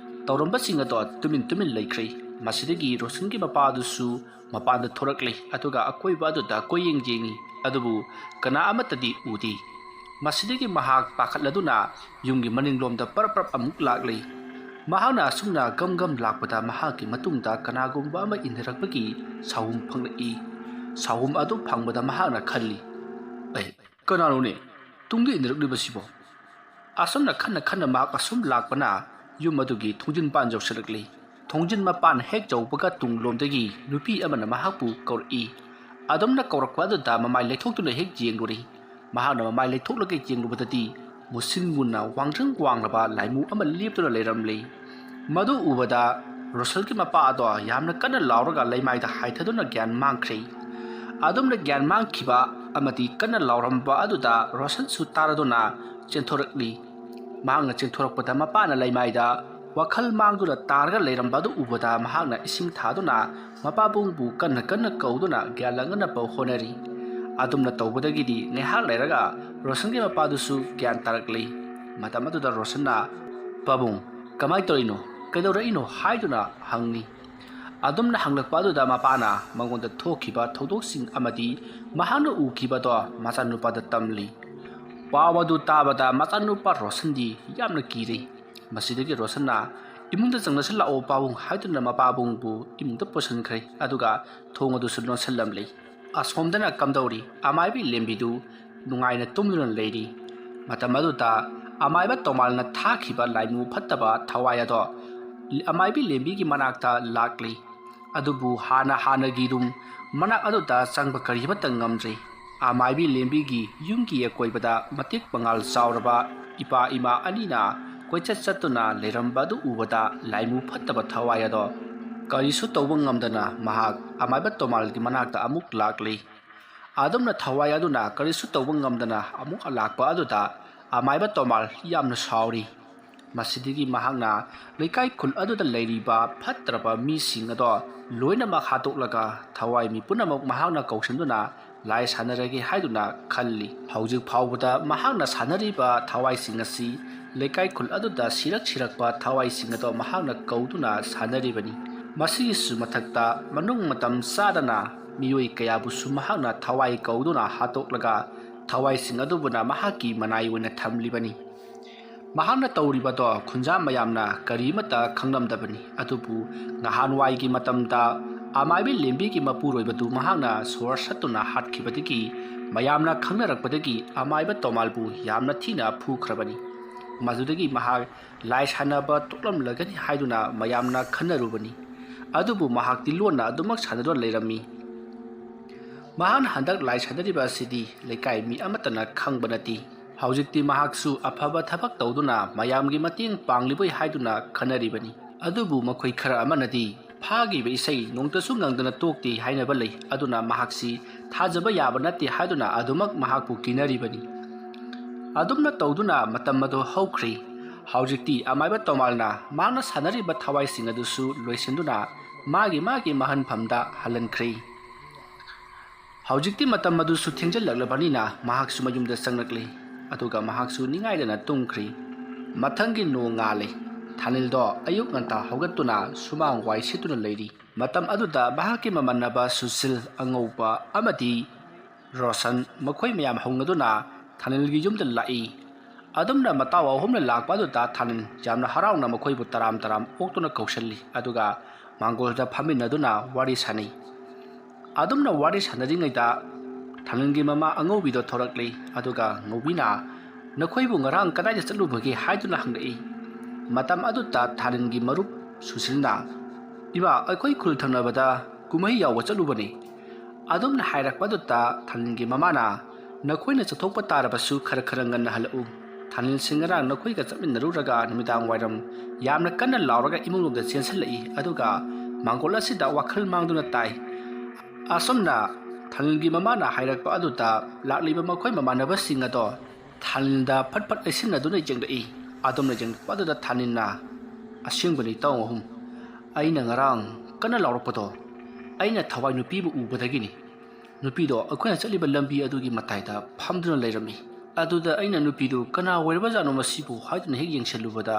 ꯇꯧꯔꯝꯕꯁꯤꯡ ꯑꯗꯣ ꯇꯨꯃꯤꯟ ꯇꯨꯃꯤꯟ ꯂꯩꯈ꯭ꯔꯦ꯫ ꯃꯁꯤꯗꯒꯤ ꯔꯣꯁꯟꯒꯤ ꯃꯄꯥꯗꯨꯁꯨ ꯃꯄꯥꯟꯗ ꯊꯣꯔꯛꯂꯦ, ꯑꯗꯨꯒ ꯑꯀꯣꯏꯕ ꯑꯗꯨꯗ ꯀꯣꯏꯌꯦꯡ ꯌꯦꯡꯉꯤ, ꯑꯗꯨꯕꯨ ꯀꯅꯥ ꯑꯃꯠꯇꯗꯤ ꯎꯗꯦ꯫ ꯃꯁꯤꯗꯒꯤ ꯃꯍꯥꯛ ꯄꯥꯈꯠꯂꯗꯨꯅ ꯌꯨꯝꯒꯤ ꯃꯅꯤꯡꯂꯣꯝꯗ ꯄꯔꯞ ꯄꯔꯞ ꯑꯃꯨꯛ ꯂꯥꯛꯂꯦ꯫ ꯃꯍꯥꯛꯅ ꯑꯁꯨꯝꯅ ꯒꯝ ꯒꯝ ꯂꯥꯛꯄꯗ ꯃꯍꯥꯛꯀꯤ ꯃꯇꯨꯡꯗ ꯀꯅꯥꯒꯨꯝꯕ ꯑꯃ ꯏꯟꯅꯔꯛꯄꯒꯤ ꯁꯥꯍꯨꯝ ꯐꯪꯂꯛꯏ꯫ ꯁꯥꯍꯨꯝ ꯑꯗꯨ ꯐꯪꯕꯗ ꯃꯍꯥꯛꯅ ꯈꯜꯂꯤ, "ꯑꯦ, ꯀꯅꯥꯅꯣꯅꯦ ꯇꯨꯡꯗ ꯏꯟꯅꯔꯛꯂꯤꯕꯁꯤꯕꯣ?" ꯑꯁꯨꯝꯅ ꯈꯟꯅ ꯈꯟꯅ ꯃꯍꯥꯛ ꯑꯁꯨꯝ ꯂꯥꯛꯄꯅ ꯌꯨꯝ ꯑꯗꯨꯒꯤ ꯊꯣꯡꯖꯤꯟ ꯄꯥꯟ ꯌꯧꯁꯤꯜꯂꯛꯂꯤ꯫ ꯊꯣꯡꯖꯤꯟ ꯃꯄꯥꯟ ꯍꯦꯛ ꯌꯧꯕꯒ ꯇꯨꯡꯂꯣꯝꯗꯒꯤ ꯅꯨꯄꯤ ꯑꯃꯅ ꯃꯍꯥꯛꯄꯨ ꯀꯧꯔꯛꯏ꯫ ꯑꯗꯨꯝꯅ ꯀꯧꯔꯛꯄ ꯑꯗꯨꯗ ꯃꯃꯥꯏ ꯂꯩꯊꯣꯛꯇꯨꯅ ꯍꯦꯛ ꯌꯦꯡꯂꯨꯔꯦ꯫ ꯃꯍꯥꯛꯅ ꯃꯃꯥꯏ ꯂꯩꯊꯣꯛꯂꯒ ꯌꯦꯡꯂꯨꯕꯗꯗꯤ ꯃꯨꯁꯤꯟ ꯃꯨꯟꯅ ꯋꯥꯡꯖꯪ ꯋꯥꯡꯂꯕ ꯂꯥꯏꯃꯨ ꯑꯃ ꯂꯦꯞꯇꯨꯅ ꯂꯩꯔꯝꯂꯦ꯫ ꯃꯗꯨ ꯎꯕꯗ ꯔꯣꯁꯜꯒꯤ ꯃꯄꯥ ꯑꯗꯣ ꯌꯥꯝꯅ ꯀꯟꯅ ꯂꯥꯎꯔꯒ ꯂꯩꯃꯥꯏꯗ ꯍꯥꯏꯊꯗꯨꯅ ꯒ꯭ꯌꯥꯟ ꯃꯥꯡꯈ꯭ꯔꯦ꯫ ꯑꯗꯨꯝꯅ ꯒ꯭ꯌꯥꯟ ꯃꯥꯡꯈꯤꯕ ꯑꯃꯗꯤ ꯀꯟꯅ ꯂꯥꯎꯔꯝꯕ ꯑꯗꯨꯗ ꯔꯣꯁꯟꯁꯨ ꯇꯥꯔꯗꯨꯅ ꯆꯦꯟꯊꯣꯔꯛꯂꯤ꯫ ꯃꯍꯥꯛꯅ ꯆꯦꯟꯊꯣꯔꯛꯄꯗ ꯃꯄꯥꯅ ꯂꯩꯃꯥꯏꯗ ꯋꯥꯈꯜ ꯃꯥꯡꯗꯨꯅ ꯇꯥꯔꯒ ꯂꯩꯔꯝꯕ ꯑꯗꯨ ꯎꯕꯗ ꯃꯍꯥꯛꯅ ꯏꯁꯤꯡ ꯊꯥꯗꯨꯅ ꯃꯄꯥꯕꯨꯡꯕꯨ ꯀꯟꯅ ꯀꯟꯅ ꯀꯧꯗꯨꯅ ꯒ꯭ꯌꯥꯟ ꯂꯥꯡꯅꯅꯕ ꯍꯣꯠꯅꯔꯤ꯫ ꯑꯗꯨꯝꯅ ꯇꯧꯕꯗꯒꯤꯗꯤ ꯉꯥꯏꯍꯥꯛ ꯂꯩꯔꯒ ꯔꯣꯁꯟꯒꯤ ꯃꯄꯥꯗꯨꯁꯨ ꯒ꯭ꯌꯥꯟ ꯇꯥꯔꯛꯂꯤ꯫ ꯃꯇꯝ ꯑꯗꯨꯗ ꯔꯣꯁꯟꯅ, "ꯄꯥꯕꯨꯡ, ꯀꯃꯥꯏ ꯇꯧꯔꯤꯅꯣ? ꯀꯩꯗꯧꯔꯛꯏꯅꯣ?" ꯍꯥꯏꯗꯨꯅ ꯍꯪꯉꯤ꯫ ꯑꯗꯨꯝꯅ ꯍꯪꯂꯛꯄ ꯑꯗꯨꯗ ꯃꯄꯥꯅ ꯃꯉꯣꯟꯗ ꯊꯣꯛꯈꯤꯕ ꯊꯧꯗꯣꯛꯁꯤꯡ ꯑꯃꯗꯤ ꯃꯍꯥꯛꯅ ꯎꯈꯤꯕꯗꯣ ꯃꯆꯥꯅꯨꯄꯥꯗ ꯇꯝꯂꯤ꯫ ꯄꯥꯎ ꯑꯗꯨ ꯇꯥꯕꯗ ꯃꯆꯥꯅꯨꯄꯥ ꯔꯣꯁꯟꯗꯤ ꯌꯥꯝꯅ ꯀꯤꯔꯦ꯫ ꯃꯁꯤꯗꯒꯤ ꯔꯣꯁꯟꯅ, "ꯏꯃꯨꯡꯗ ꯆꯪꯅꯁꯤꯜꯂꯛꯑꯣ ꯄꯥꯕꯨꯡ" ꯍꯥꯏꯗꯨꯅ ꯃꯄꯥꯕꯨꯡꯕꯨ ꯏꯃꯨꯡꯗ ꯄꯨꯁꯤꯟꯈ꯭ꯔꯦ꯫ ꯑꯗꯨꯒ ꯊꯣꯡ ꯑꯗꯨꯁꯨ ꯂꯣꯟꯁꯤꯜꯂꯝꯂꯤ꯫ ꯑꯁꯣꯝꯗꯅ ꯀꯝꯗꯧꯔꯤ? ꯑꯃꯥꯏꯕꯤ ꯂꯦꯝꯕꯤꯗꯨ ꯅꯨꯡꯉꯥꯏꯅ ꯇꯨꯝꯗꯨꯅ ꯂꯩꯔꯤ꯫ ꯃꯇꯝ ꯑꯗꯨꯗ ꯑꯃꯥꯏꯕ ꯇꯣꯃꯥꯜꯅ ꯊꯥꯈꯤꯕ ꯂꯥꯏꯃꯨ ꯐꯠꯇꯕ ꯊꯋꯥꯏ ꯑꯗꯣ ꯑꯃꯥꯏꯕꯤ ꯂꯦꯝꯕꯤꯒꯤ ꯃꯅꯥꯛꯇ ꯂꯥꯛꯂꯤ꯫ ꯑꯗꯨꯕꯨ ꯍꯥꯟꯅ ꯍꯥꯟꯅꯒꯤꯗꯨꯝ ꯃꯅꯥꯛ ꯑꯗꯨꯗ ꯆꯪꯕ ꯀꯔꯤ ꯑꯃꯠꯇ ꯉꯝꯗ꯭ꯔꯤ꯫ ꯑꯃꯥꯏꯕꯤ ꯂꯦꯝꯕꯤꯒꯤ ꯌꯨꯝꯒꯤ ꯑꯀꯣꯏꯕꯗ ꯃꯇꯤꯛ ꯃꯉꯥꯜ ꯆꯥꯎꯔꯕ ꯏꯄꯥ ꯏꯃꯥ ꯑꯅꯤꯅ ꯀꯣꯏꯆꯠ ꯆꯠꯇꯨꯅ ꯂꯩꯔꯝꯕ ꯑꯗꯨ ꯎꯕꯗ ꯂꯥꯏꯃꯨ ꯐꯠꯇꯕ ꯊꯋꯥꯏ ꯑꯗꯣ ꯀꯔꯤꯁꯨ ꯇꯧꯕ ꯉꯝꯗꯅ ꯃꯍꯥꯛ ꯑꯃꯥꯏꯕ ꯇꯣꯃꯥꯜꯒꯤ ꯃꯅꯥꯛꯇ ꯑꯃꯨꯛ ꯂꯥꯛꯂꯤ꯫ ꯑꯗꯨꯝꯅ ꯊꯋꯥꯏ ꯑꯗꯨꯅ ꯀꯔꯤꯁꯨ ꯇꯧꯕ ꯉꯝꯗꯅ ꯑꯃꯨꯛ ꯂꯥꯛꯄ ꯑꯗꯨꯗ ꯑꯃꯥꯏꯕ ꯇꯣꯃꯥꯜ ꯌꯥꯝꯅ ꯁꯥꯎꯔꯤ꯫ ꯃꯁꯤꯗꯒꯤ ꯃꯍꯥꯛꯅ ꯂꯩꯀꯥꯏ ꯈꯨꯜ ꯑꯗꯨꯗ ꯂꯩꯔꯤꯕ ꯐꯠꯇ꯭ꯔꯕ ꯃꯤꯁꯤꯡ ꯑꯗꯣ ꯂꯣꯏꯅꯃꯛ ꯍꯥꯠꯇꯣꯛꯂꯒ ꯊꯋꯥꯏ ꯃꯤ ꯄꯨꯝꯅꯃꯛ ꯃꯍꯥꯛꯅ ꯀꯧꯁꯤꯟꯗꯨꯅ ꯂꯥꯏ ꯁꯥꯟꯅꯔꯒꯦ ꯍꯥꯏꯗꯨꯅ ꯈꯜꯂꯤ꯫ ꯍꯧꯖꯤꯛ ꯐꯥꯎꯕꯗ ꯃꯍꯥꯛꯅ ꯁꯥꯟꯅꯔꯤꯕ ꯊꯋꯥꯏꯁꯤꯡ ꯑꯁꯤ ꯂꯩꯀꯥꯏ ꯈꯨꯜ ꯑꯗꯨꯗ ꯁꯤꯔꯛ ꯁꯤꯔꯛꯄ ꯊꯋꯥꯏꯁꯤꯡ ꯑꯗꯣ ꯃꯍꯥꯛꯅ ꯀꯧꯗꯨꯅ ꯁꯥꯟꯅꯔꯤꯕꯅꯤ꯫ ꯃꯁꯤꯒꯤꯁꯨ ꯃꯊꯛꯇ, ꯃꯅꯨꯡ ꯃꯇꯝ ꯆꯥꯗꯅ ꯃꯤꯑꯣꯏ ꯀꯌꯥꯕꯨꯁꯨ ꯃꯍꯥꯛꯅ ꯊꯋꯥꯏ ꯀꯧꯗꯨꯅ ꯍꯥꯠꯇꯣꯛꯂꯒ, ꯊꯋꯥꯏꯁꯤꯡ ꯑꯗꯨꯕꯨꯅ ꯃꯍꯥꯛꯀꯤ ꯃꯅꯥꯏ ꯑꯣꯏꯅ ꯊꯝꯂꯤꯕꯅꯤ꯫ ꯃꯍꯥꯛꯅ ꯇꯧꯔꯤꯕꯗꯣ ꯈꯨꯟꯖꯥ ꯃꯌꯥꯝꯅ ꯀꯔꯤꯃꯠꯇ ꯈꯪꯂꯝꯗꯕꯅꯤ꯫ ꯑꯗꯨꯕꯨ ꯅꯍꯥꯟꯋꯥꯏꯒꯤ ꯃꯇꯝꯗ ꯑꯃꯥꯏꯕꯤ ꯂꯦꯝꯕꯤꯒꯤ ꯃꯄꯨꯔꯣꯏꯕꯗꯨ ꯃꯍꯥꯛꯅ ꯁꯣꯔ ꯁꯠꯇꯨꯅ ꯍꯥꯠꯈꯤꯕꯗꯒꯤ ꯃꯌꯥꯝꯅ ꯈꯪꯅꯔꯛꯄꯗꯒꯤ ꯑꯃꯥꯏꯕ ꯇꯣꯃꯥꯜꯕꯨ ꯌꯥꯝꯅ ꯊꯤꯅ ꯐꯨꯈ꯭ꯔꯕꯅꯤ꯫ ꯃꯗꯨꯗꯒꯤ ꯃꯍꯥꯛ ꯂꯥꯏ ꯁꯥꯟꯅꯕ ꯇꯣꯛꯂꯝꯂꯒꯅꯤ ꯍꯥꯏꯗꯨꯅ ꯃꯌꯥꯝꯅ ꯈꯟꯅꯔꯨꯕꯅꯤ꯫ ꯑꯗꯨꯕꯨ ꯃꯍꯥꯛꯇꯤ ꯂꯣꯟꯅ ꯑꯗꯨꯃꯛ ꯁꯥꯟꯅꯗꯨꯅ ꯂꯩꯔꯝꯃꯤ꯫ ꯃꯍꯥꯛꯅ ꯍꯟꯗꯛ ꯂꯥꯏ ꯁꯥꯟꯅꯔꯤꯕ ꯑꯁꯤꯗꯤ ꯂꯩꯀꯥꯏ ꯃꯤ ꯑꯃꯠꯇꯅ ꯈꯪꯕ ꯅꯠꯇꯦ꯫ ꯍꯧꯖꯤꯛꯇꯤ ꯃꯍꯥꯛꯁꯨ ꯑꯐꯕ ꯊꯕꯛ ꯇꯧꯗꯨꯅ ꯃꯌꯥꯝꯒꯤ ꯃꯇꯦꯡ ꯄꯥꯡꯂꯤꯕꯩ ꯍꯥꯏꯗꯨꯅ ꯈꯟꯅꯔꯤꯕꯅꯤ꯫ ꯑꯗꯨꯕꯨ ꯃꯈꯣꯏ ꯈꯔ ꯑꯃꯅꯗꯤ ꯐꯥꯈꯤꯕ ꯏꯁꯩ ꯅꯣꯡꯇꯁꯨ ꯉꯪꯗꯅ ꯇꯣꯛꯇꯦ ꯍꯥꯏꯅꯕ ꯂꯩ꯫ ꯑꯗꯨꯅ ꯃꯍꯥꯛꯁꯤ ꯊꯥꯖꯕ ꯌꯥꯕ ꯅꯠꯇꯦ ꯍꯥꯏꯗꯨꯅ ꯑꯗꯨꯃꯛ ꯃꯍꯥꯛꯄꯨ ꯀꯤꯅꯔꯤꯕꯅꯤ꯫ ꯑꯗꯨꯝꯅ ꯇꯧꯗꯨꯅ ꯃꯇꯝ ꯑꯗꯨ ꯍꯧꯈ꯭ꯔꯦ꯫ ꯍꯧꯖꯤꯛꯇꯤ ꯑꯃꯥꯏꯕ ꯇꯣꯃꯥꯜꯅ ꯃꯍꯥꯛꯅ ꯁꯥꯟꯅꯔꯤꯕ ꯊꯋꯥꯏꯁꯤꯡ ꯑꯗꯨꯁꯨ ꯂꯣꯏꯁꯤꯟꯗꯨꯅ ꯃꯥꯒꯤ ꯃꯥꯒꯤ ꯃꯍꯟꯐꯝꯗ ꯍꯜꯍꯟꯈ꯭ꯔꯦ꯫ ꯍꯧꯖꯤꯛꯇꯤ ꯃꯇꯝ ꯑꯗꯨꯁꯨ ꯊꯦꯡꯖꯤꯜꯂꯛꯂꯕꯅꯤꯅ ꯃꯍꯥꯛꯁꯨ ꯃꯌꯨꯝꯗ ꯆꯪꯂꯛꯂꯦ꯫ ꯑꯗꯨꯒ ꯃꯍꯥꯛꯁꯨ ꯅꯤꯡꯉꯥꯏꯗꯅ ꯇꯨꯝꯈ꯭ꯔꯤ꯫ ꯃꯊꯪꯒꯤ ꯅꯣꯡꯉꯥꯜꯂꯦ꯫ ꯊꯥꯅꯤꯜꯗꯣ ꯑꯌꯨꯛ ꯉꯟꯇꯥ ꯍꯧꯒꯠꯇꯨꯅ ꯁꯨꯃꯥꯡ ꯋꯥꯏ ꯁꯤꯠꯇꯨꯅ ꯂꯩꯔꯤ꯫ ꯃꯇꯝ ꯑꯗꯨꯗ ꯃꯍꯥꯛꯀꯤ ꯃꯃꯥꯟꯅꯕ ꯁꯨꯁꯤꯜ ꯑꯉꯧꯕ ꯑꯃꯗꯤ ꯔꯣꯁꯟ ꯃꯈꯣꯏ ꯃꯌꯥꯝ ꯍꯧꯅꯗꯨꯅ ꯊꯥꯅꯤꯜꯒꯤ ꯌꯨꯝꯗ ꯂꯥꯛꯏ꯫ ꯑꯗꯨꯝꯅ ꯃꯇꯥꯎ ꯑꯍꯨꯝꯅ ꯂꯥꯛꯄ ꯑꯗꯨꯗ ꯊꯥꯅꯤꯜ ꯌꯥꯝꯅ ꯍꯔꯥꯎꯅ ꯃꯈꯣꯏꯕꯨ ꯇꯔꯥꯝ ꯇꯔꯥꯝ ꯑꯣꯛꯇꯨꯅ ꯀꯧꯁꯜꯂꯤ꯫ ꯑꯗꯨꯒ ꯃꯥꯡꯒꯣꯜꯗ ꯐꯝꯃꯤꯟꯅꯗꯨꯅ ꯋꯥꯔꯤ ꯁꯥꯟꯅꯩ꯫ ꯑꯗꯨꯝꯅ ꯋꯥꯔꯤ ꯁꯥꯟꯅꯔꯤꯉꯩꯗ ꯊꯥꯅꯤꯜꯒꯤ ꯃꯃꯥ ꯑꯉꯧꯕꯤꯗꯣ ꯊꯣꯔꯛꯂꯤ꯫ ꯑꯗꯨꯒ ꯉꯧꯕꯤꯅ, "ꯅꯈꯣꯏꯕꯨ ꯉꯔꯥꯡ ꯀꯗꯥꯏꯗ ꯆꯠꯂꯨꯕꯒꯦ?" ꯍꯥꯏꯗꯨꯅ ꯍꯪꯂꯛꯏ꯫ ꯃꯇꯝ ꯑꯗꯨꯗ ꯊꯥꯅꯤꯜꯒꯤ ꯃꯔꯨꯞ ꯁꯨꯁꯤꯜꯅ, "ꯏꯃꯥ, ꯑꯩꯈꯣꯏ ꯈꯨꯜ ꯊꯪꯅꯕꯗ ꯀꯨꯝꯍꯩ ꯌꯥꯎꯕ ꯆꯠꯂꯨꯕꯅꯤ꯫" ꯑꯗꯨꯝꯅ ꯍꯥꯏꯔꯛꯄ ꯑꯗꯨꯗ ꯊꯥꯅꯤꯜꯒꯤ ꯃꯃꯥꯅ, "ꯅꯈꯣꯏꯅ ꯆꯠꯊꯣꯛꯄ ꯇꯥꯔꯕꯁꯨ ꯈꯔ ꯈꯔ ꯉꯟꯅ ꯍꯜꯂꯛꯎ꯫ ꯊꯥꯅꯤꯜꯁꯤ ꯉꯔꯥꯡ ꯅꯈꯣꯏꯒ ꯆꯠꯃꯤꯟꯅꯔꯨꯔꯒ ꯅꯨꯃꯤꯗꯥꯡ ꯋꯥꯏꯔꯝ ꯌꯥꯝꯅ ꯀꯟꯅ ꯂꯥꯎꯔꯒ ꯏꯃꯨꯡꯂꯣꯝꯗ ꯆꯦꯟꯁꯤꯜꯂꯛꯏ꯫ ꯑꯗꯨꯒ ꯃꯥꯡꯒꯣꯜ ꯑꯁꯤꯗ ꯋꯥꯈꯜ ꯃꯥꯡꯗꯨꯅ ꯇꯥꯏ꯫" ꯑꯁꯨꯝꯅ ꯊꯥꯅꯤꯜꯒꯤ ꯃꯃꯥꯅ ꯍꯥꯏꯔꯛꯄ ꯑꯗꯨꯗ ꯂꯥꯛꯂꯤꯕ ꯃꯈꯣꯏ ꯃꯃꯥꯟꯅꯕꯁꯤꯡ ꯑꯗꯣ ꯊꯥꯅꯤꯜꯗ ꯐꯠ ꯐꯠ ꯂꯩꯁꯤꯟꯅꯗꯨꯅ ꯌꯦꯡꯂꯛꯏ꯫ ꯑꯗꯨꯝꯅ ꯌꯦꯡꯂꯛꯄ ꯑꯗꯨꯗ ꯊꯥꯅꯤꯜꯅ, "ꯑꯁꯦꯡꯕꯅꯤ ꯏꯇꯥꯎ ꯑꯍꯨꯝ, ꯑꯩꯅ ꯉꯔꯥꯡ ꯀꯟꯅ ꯂꯥꯎꯔꯛꯄꯗꯣ ꯑꯩꯅ ꯊꯋꯥꯏ ꯅꯨꯄꯤ ꯑꯃ ꯎꯕꯗꯒꯤꯅꯤ꯫ ꯅꯨꯄꯤꯗꯣ ꯑꯩꯈꯣꯏꯅ ꯆꯠꯂꯤꯕ ꯂꯝꯕꯤ ꯑꯗꯨꯒꯤ ꯃꯇꯥꯏꯗ ꯐꯝꯗꯨꯅ ꯂꯩꯔꯝꯃꯤ꯫ ꯑꯗꯨꯗ ꯑꯩꯅ ꯅꯨꯄꯤꯗꯨ ꯀꯅꯥ ꯑꯣꯏꯔꯕꯖꯥꯠꯅꯣ ꯃꯁꯤꯕꯨ ꯍꯥꯏꯗꯨꯅ ꯍꯦꯛ ꯌꯦꯡꯁꯤꯜꯂꯨꯕꯗ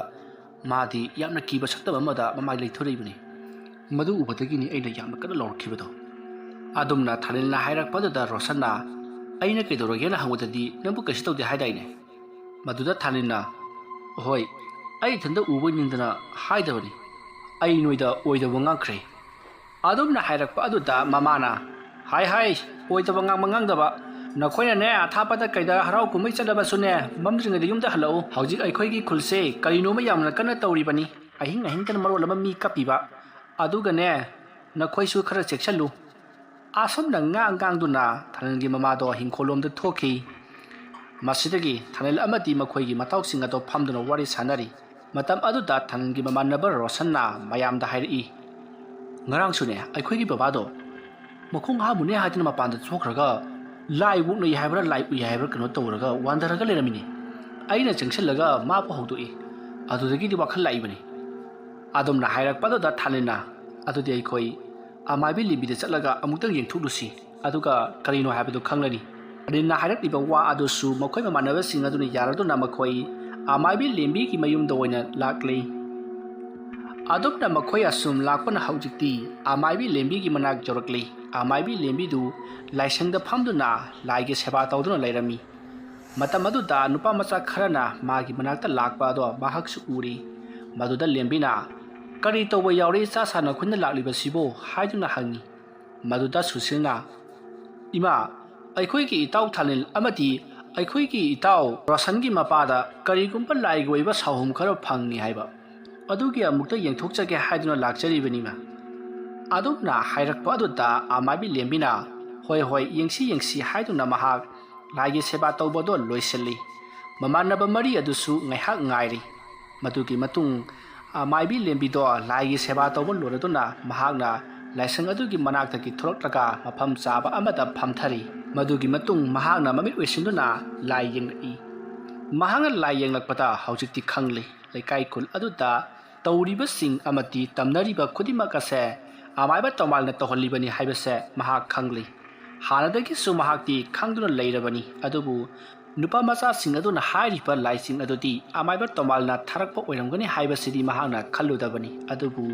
ꯃꯥꯗꯤ ꯌꯥꯝꯅ ꯀꯤꯕ ꯁꯛꯇꯝ ꯑꯃꯗ ꯃꯃꯥꯏ ꯂꯩꯊꯣꯔꯛꯏꯕꯅꯤ꯫ ꯃꯗꯨ ꯎꯕꯗꯒꯤꯅꯤ ꯑꯩꯅ ꯌꯥꯝꯅ ꯀꯟꯅ ꯂꯥꯎꯔꯛꯈꯤꯕꯗꯣ꯫ ꯑꯗꯨꯝꯅ ꯊꯥꯅꯤꯜꯅ ꯍꯥꯏꯔꯛꯄ ꯑꯗꯨꯗ ꯔꯣꯁꯟꯅ, "ꯑꯩꯅ ꯀꯩꯗꯧꯔꯒꯦꯅ ꯍꯪꯕꯗꯗꯤ ꯅꯪꯕꯨ ꯀꯩꯁꯨ ꯇꯧꯗꯦ ꯍꯥꯏꯗꯥꯏꯅꯦ?" ꯃꯗꯨꯗ ꯊꯥꯅꯤꯜꯅ, "ꯍꯣꯏ, ꯑꯩ ꯏꯊꯟꯇ ꯎꯕꯣꯏ ꯅꯤꯡꯗꯅ ꯍꯥꯏꯗꯕꯅꯤ꯫ ꯑꯩ ꯅꯣꯏꯗ ꯑꯣꯏꯗꯕ ꯉꯥꯡꯈ꯭ꯔꯦ꯫" ꯑꯗꯨꯝꯅ ꯍꯥꯏꯔꯛꯄ ꯑꯗꯨꯗ ꯃꯃꯥꯅ, "ꯍꯥꯏ ꯍꯥꯏ, ꯑꯣꯏꯗꯕ ꯉꯥꯡꯕ ꯉꯥꯡꯗꯕ꯫ ꯅꯈꯣꯏꯅꯅꯦ, ꯑꯊꯥꯞꯄꯗ ꯀꯩꯗ ꯍꯔꯥꯎ ꯀꯨꯝꯍꯩ ꯆꯠꯂꯕꯁꯨꯅꯦ, ꯃꯝꯗ꯭ꯔꯤꯉꯩꯗ ꯌꯨꯝꯗ ꯍꯜꯂꯛꯎ꯫ ꯍꯧꯖꯤꯛ ꯑꯩꯈꯣꯏꯒꯤ ꯈꯨꯜꯁꯦ ꯀꯔꯤꯅꯣꯃ ꯌꯥꯝꯅ ꯀꯟꯅ ꯇꯧꯔꯤꯕꯅꯤ꯫ ꯑꯍꯤꯡ ꯑꯍꯤꯡꯗꯅ ꯃꯔꯣꯜ ꯑꯃ ꯃꯤ ꯀꯞꯄꯤꯕ꯫ ꯑꯗꯨꯒꯅꯦ, ꯅꯈꯣꯏꯁꯨ ꯈꯔ ꯆꯦꯛꯁꯤꯜꯂꯨ꯫" ꯑꯁꯨꯝꯅ ꯉꯥꯡ ꯉꯥꯡꯗꯨꯅ ꯊꯥꯅꯤꯜꯒꯤ ꯃꯃꯥꯗꯣ ꯍꯤꯡꯈꯣꯜꯂꯣꯝꯗ ꯊꯣꯛꯈꯤ꯫ ꯃꯁꯤꯗꯒꯤ ꯊꯥꯅꯤꯜ ꯑꯃꯗꯤ ꯃꯈꯣꯏꯒꯤ ꯃꯇꯥꯎꯁꯤꯡ ꯑꯗꯣ ꯐꯝꯗꯨꯅ ꯋꯥꯔꯤ ꯁꯥꯟꯅꯔꯤ꯫ ꯃꯇꯝ ꯑꯗꯨꯗ ꯊꯥꯅꯤꯜꯒꯤ ꯃꯃꯥꯟꯅꯕ ꯔꯣꯁꯟꯅ ꯃꯌꯥꯝꯗ ꯍꯥꯏꯔꯛꯏ, "ꯉꯔꯥꯡꯁꯨꯅꯦ, ꯑꯩꯈꯣꯏꯒꯤ ꯕꯕꯥꯗꯣ ꯃꯈꯣꯡ ꯍꯥꯝꯃꯨꯅꯦ ꯍꯥꯏꯗꯨꯅ ꯃꯄꯥꯟꯗ ꯊꯣꯛꯈ꯭ꯔꯒ ꯂꯥꯏ ꯑꯣꯛꯅꯩ ꯍꯥꯏꯕ꯭ꯔꯥ, ꯂꯥꯏ ꯎꯏ ꯍꯥꯏꯕ꯭ꯔꯥ, ꯀꯩꯅꯣ ꯇꯧꯔꯒ ꯋꯥꯟꯊꯔꯒ ꯂꯩꯔꯝꯃꯤꯅꯦ꯫ ꯑꯩꯅ ꯆꯪꯁꯤꯜꯂꯒ ꯃꯥꯕꯨ ꯍꯧꯗꯣꯛꯏ꯫ ꯑꯗꯨꯗꯒꯤꯗꯤ ꯋꯥꯈꯜ ꯂꯥꯛꯏꯕꯅꯤ꯫" ꯑꯗꯨꯝꯅ ꯍꯥꯏꯔꯛꯄꯗꯨꯗ ꯊꯥꯅꯤꯜꯅ, "ꯑꯗꯨꯗꯤ ꯑꯩꯈꯣꯏ ꯑꯃꯥꯏꯕꯤ ꯂꯦꯝꯕꯤꯗ ꯆꯠꯂꯒ ꯑꯃꯨꯛꯇꯪ ꯌꯦꯡꯊꯣꯛꯂꯨꯁꯤ, ꯑꯗꯨꯒ ꯀꯔꯤꯅꯣ ꯍꯥꯏꯕꯗꯨ ꯈꯪꯂꯅꯤ꯫" ꯊꯥꯅꯤꯜꯅ ꯍꯥꯏꯔꯛꯂꯤꯕ ꯋꯥ ꯑꯗꯨꯁꯨ ꯃꯈꯣꯏ ꯃꯃꯥꯟꯅꯕꯁꯤꯡ ꯑꯗꯨꯅ ꯌꯥꯔꯗꯨꯅ ꯃꯈꯣꯏ ꯑꯃꯥꯏꯕꯤ ꯂꯦꯝꯕꯤꯒꯤ ꯃꯌꯨꯝꯗ ꯑꯣꯏꯅ ꯂꯥꯛꯂꯤ꯫ ꯑꯗꯨꯝꯅ ꯃꯈꯣꯏ ꯑꯁꯨꯝ ꯂꯥꯛꯄꯅ ꯍꯧꯖꯤꯛꯇꯤ ꯑꯃꯥꯏꯕꯤ ꯂꯦꯝꯕꯤꯒꯤ ꯃꯅꯥꯛ ꯌꯧꯔꯛꯂꯤ꯫ ꯑꯃꯥꯏꯕꯤ ꯂꯦꯝꯕꯤꯗꯨ ꯂꯥꯏꯁꯪꯗ ꯐꯝꯗꯨꯅ ꯂꯥꯏꯒꯤ ꯁꯦꯕꯥ ꯇꯧꯗꯨꯅ ꯂꯩꯔꯝꯃꯤ꯫ ꯃꯇꯝ ꯑꯗꯨꯗ ꯅꯨꯄꯥ ꯃꯆꯥ ꯈꯔꯅ ꯃꯥꯒꯤ ꯃꯅꯥꯛꯇ ꯂꯥꯛꯄ ꯑꯗꯣ ꯃꯍꯥꯛꯁꯨ ꯎꯔꯤ꯫ ꯃꯗꯨꯗ ꯂꯦꯝꯕꯤꯅ, "ꯀꯔꯤ ꯇꯧꯕ ꯌꯥꯎꯔꯦ ꯏꯆꯥ ꯁꯥ ꯅꯈꯣꯏꯅ ꯂꯥꯛꯂꯤꯕꯁꯤꯕꯨ?" ꯍꯥꯏꯗꯨꯅ ꯍꯪꯉꯤ꯫ ꯃꯗꯨꯗ ꯁꯨꯁꯤꯜꯅ, "ꯏꯃꯥ, ꯑꯩꯈꯣꯏꯒꯤ ꯏꯇꯥꯎ ꯊꯥꯅꯤꯜ ꯑꯃꯗꯤ ꯑꯩꯈꯣꯏꯒꯤ ꯏꯇꯥꯎ ꯔꯣꯁꯟꯒꯤ ꯃꯄꯥꯗ ꯀꯔꯤꯒꯨꯝꯕ ꯂꯥꯏꯒꯤ ꯑꯣꯏꯕ ꯁꯥꯍꯨꯝ ꯈꯔ ꯐꯪꯉꯤ ꯍꯥꯏꯕ, ꯑꯗꯨꯒꯤ ꯑꯃꯨꯛꯇ ꯌꯦꯡꯊꯣꯛꯆꯒꯦ ꯍꯥꯏꯗꯨꯅ ꯂꯥꯛꯆꯔꯤꯕꯅꯤ, ꯏꯃꯥ꯫" ꯑꯗꯨꯝꯅ ꯍꯥꯏꯔꯛꯄ ꯑꯗꯨꯗ ꯑꯃꯥꯏꯕꯤ ꯂꯦꯝꯕꯤꯅ, "ꯍꯣꯏ, ꯍꯣꯏ, ꯌꯦꯡꯁꯤ, ꯌꯦꯡꯁꯤ" ꯍꯥꯏꯗꯨꯅ ꯃꯍꯥꯛ ꯂꯥꯏꯒꯤ ꯁꯦꯕꯥ ꯇꯧꯕꯗꯣ ꯂꯣꯏꯁꯤꯜꯂꯤ꯫ ꯃꯃꯥꯟꯅꯕ ꯃꯔꯤ ꯑꯗꯨꯁꯨ ꯉꯥꯏꯍꯥꯛ ꯉꯥꯏꯔꯤ꯫ ꯃꯗꯨꯒꯤ ꯃꯇꯨꯡ, ꯑ, ꯃꯥꯏꯕꯤ ꯂꯦꯝꯕꯤꯗꯣ ꯂꯥꯏꯒꯤ ꯁꯦꯕꯥ ꯇꯧꯕ ꯂꯣꯏꯔꯗꯨꯅ ꯃꯍꯥꯛꯅ ꯂꯥꯏꯁꯪ ꯑꯗꯨꯒꯤ ꯃꯅꯥꯛꯇꯒꯤ ꯊꯣꯔꯛꯂꯒ ꯃꯐꯝ ꯆꯥꯕ ꯑꯃꯗ ꯐꯝꯊꯔꯤ꯫ ꯃꯗꯨꯒꯤ ꯃꯇꯨꯡ ꯃꯍꯥꯛꯅ ꯃꯃꯤꯠ ꯑꯣꯏꯁꯤꯟꯗꯨꯅ ꯂꯥꯏ ꯌꯦꯡꯂꯛꯏ꯫ ꯃꯍꯥꯛꯅ ꯂꯥꯏ ꯌꯦꯡꯂꯛꯄꯗ ꯍꯧꯖꯤꯛꯇꯤ ꯈꯪꯂꯦ, ꯂꯩꯀꯥꯏ ꯈꯨꯜ ꯑꯗꯨꯗ ꯇꯧꯔꯤꯕꯁꯤꯡ ꯑꯃꯗꯤ ꯇꯝꯅꯔꯤꯕ ꯈꯨꯗꯤꯡꯃꯛ ꯑꯁꯦ ꯑꯃꯥꯏꯕ ꯇꯣꯃꯥꯜꯅ ꯇꯧꯍꯜꯂꯤꯕꯅꯤ ꯍꯥꯏꯕꯁꯦ ꯃꯍꯥꯛ ꯈꯪꯂꯤ꯫ ꯍꯥꯟꯅꯗꯒꯤꯁꯨ ꯃꯍꯥꯛꯇꯤ ꯈꯪꯗꯨꯅ ꯂꯩꯔꯕꯅꯤ, ꯑꯗꯨꯕꯨ ꯅꯨꯄꯥ ꯃꯆꯥꯁꯤꯡ ꯑꯗꯨꯅ ꯍꯥꯏꯔꯤꯕ ꯂꯥꯏꯁꯤꯡ ꯑꯗꯨꯗꯤ ꯑꯃꯥꯏꯕ ꯇꯣꯃꯥꯜꯅ ꯊꯥꯔꯛꯄ ꯑꯣꯏꯔꯝꯒꯅꯤ ꯍꯥꯏꯕꯁꯤꯗꯤ ꯃꯍꯥꯛꯅ ꯈꯜꯂꯨꯗꯕꯅꯤ꯫ ꯑꯗꯨꯕꯨ